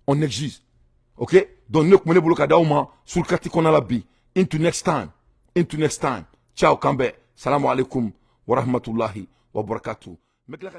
on exige. Ok, donc ne kun bɛ ne bolo ka d'aw ma surkati kɔnɔna la bi. Into next time, into next time, ciao, kanbɛ, salamu alaikum wa rahmatulahi wa barakatuh. N bɛ tila ka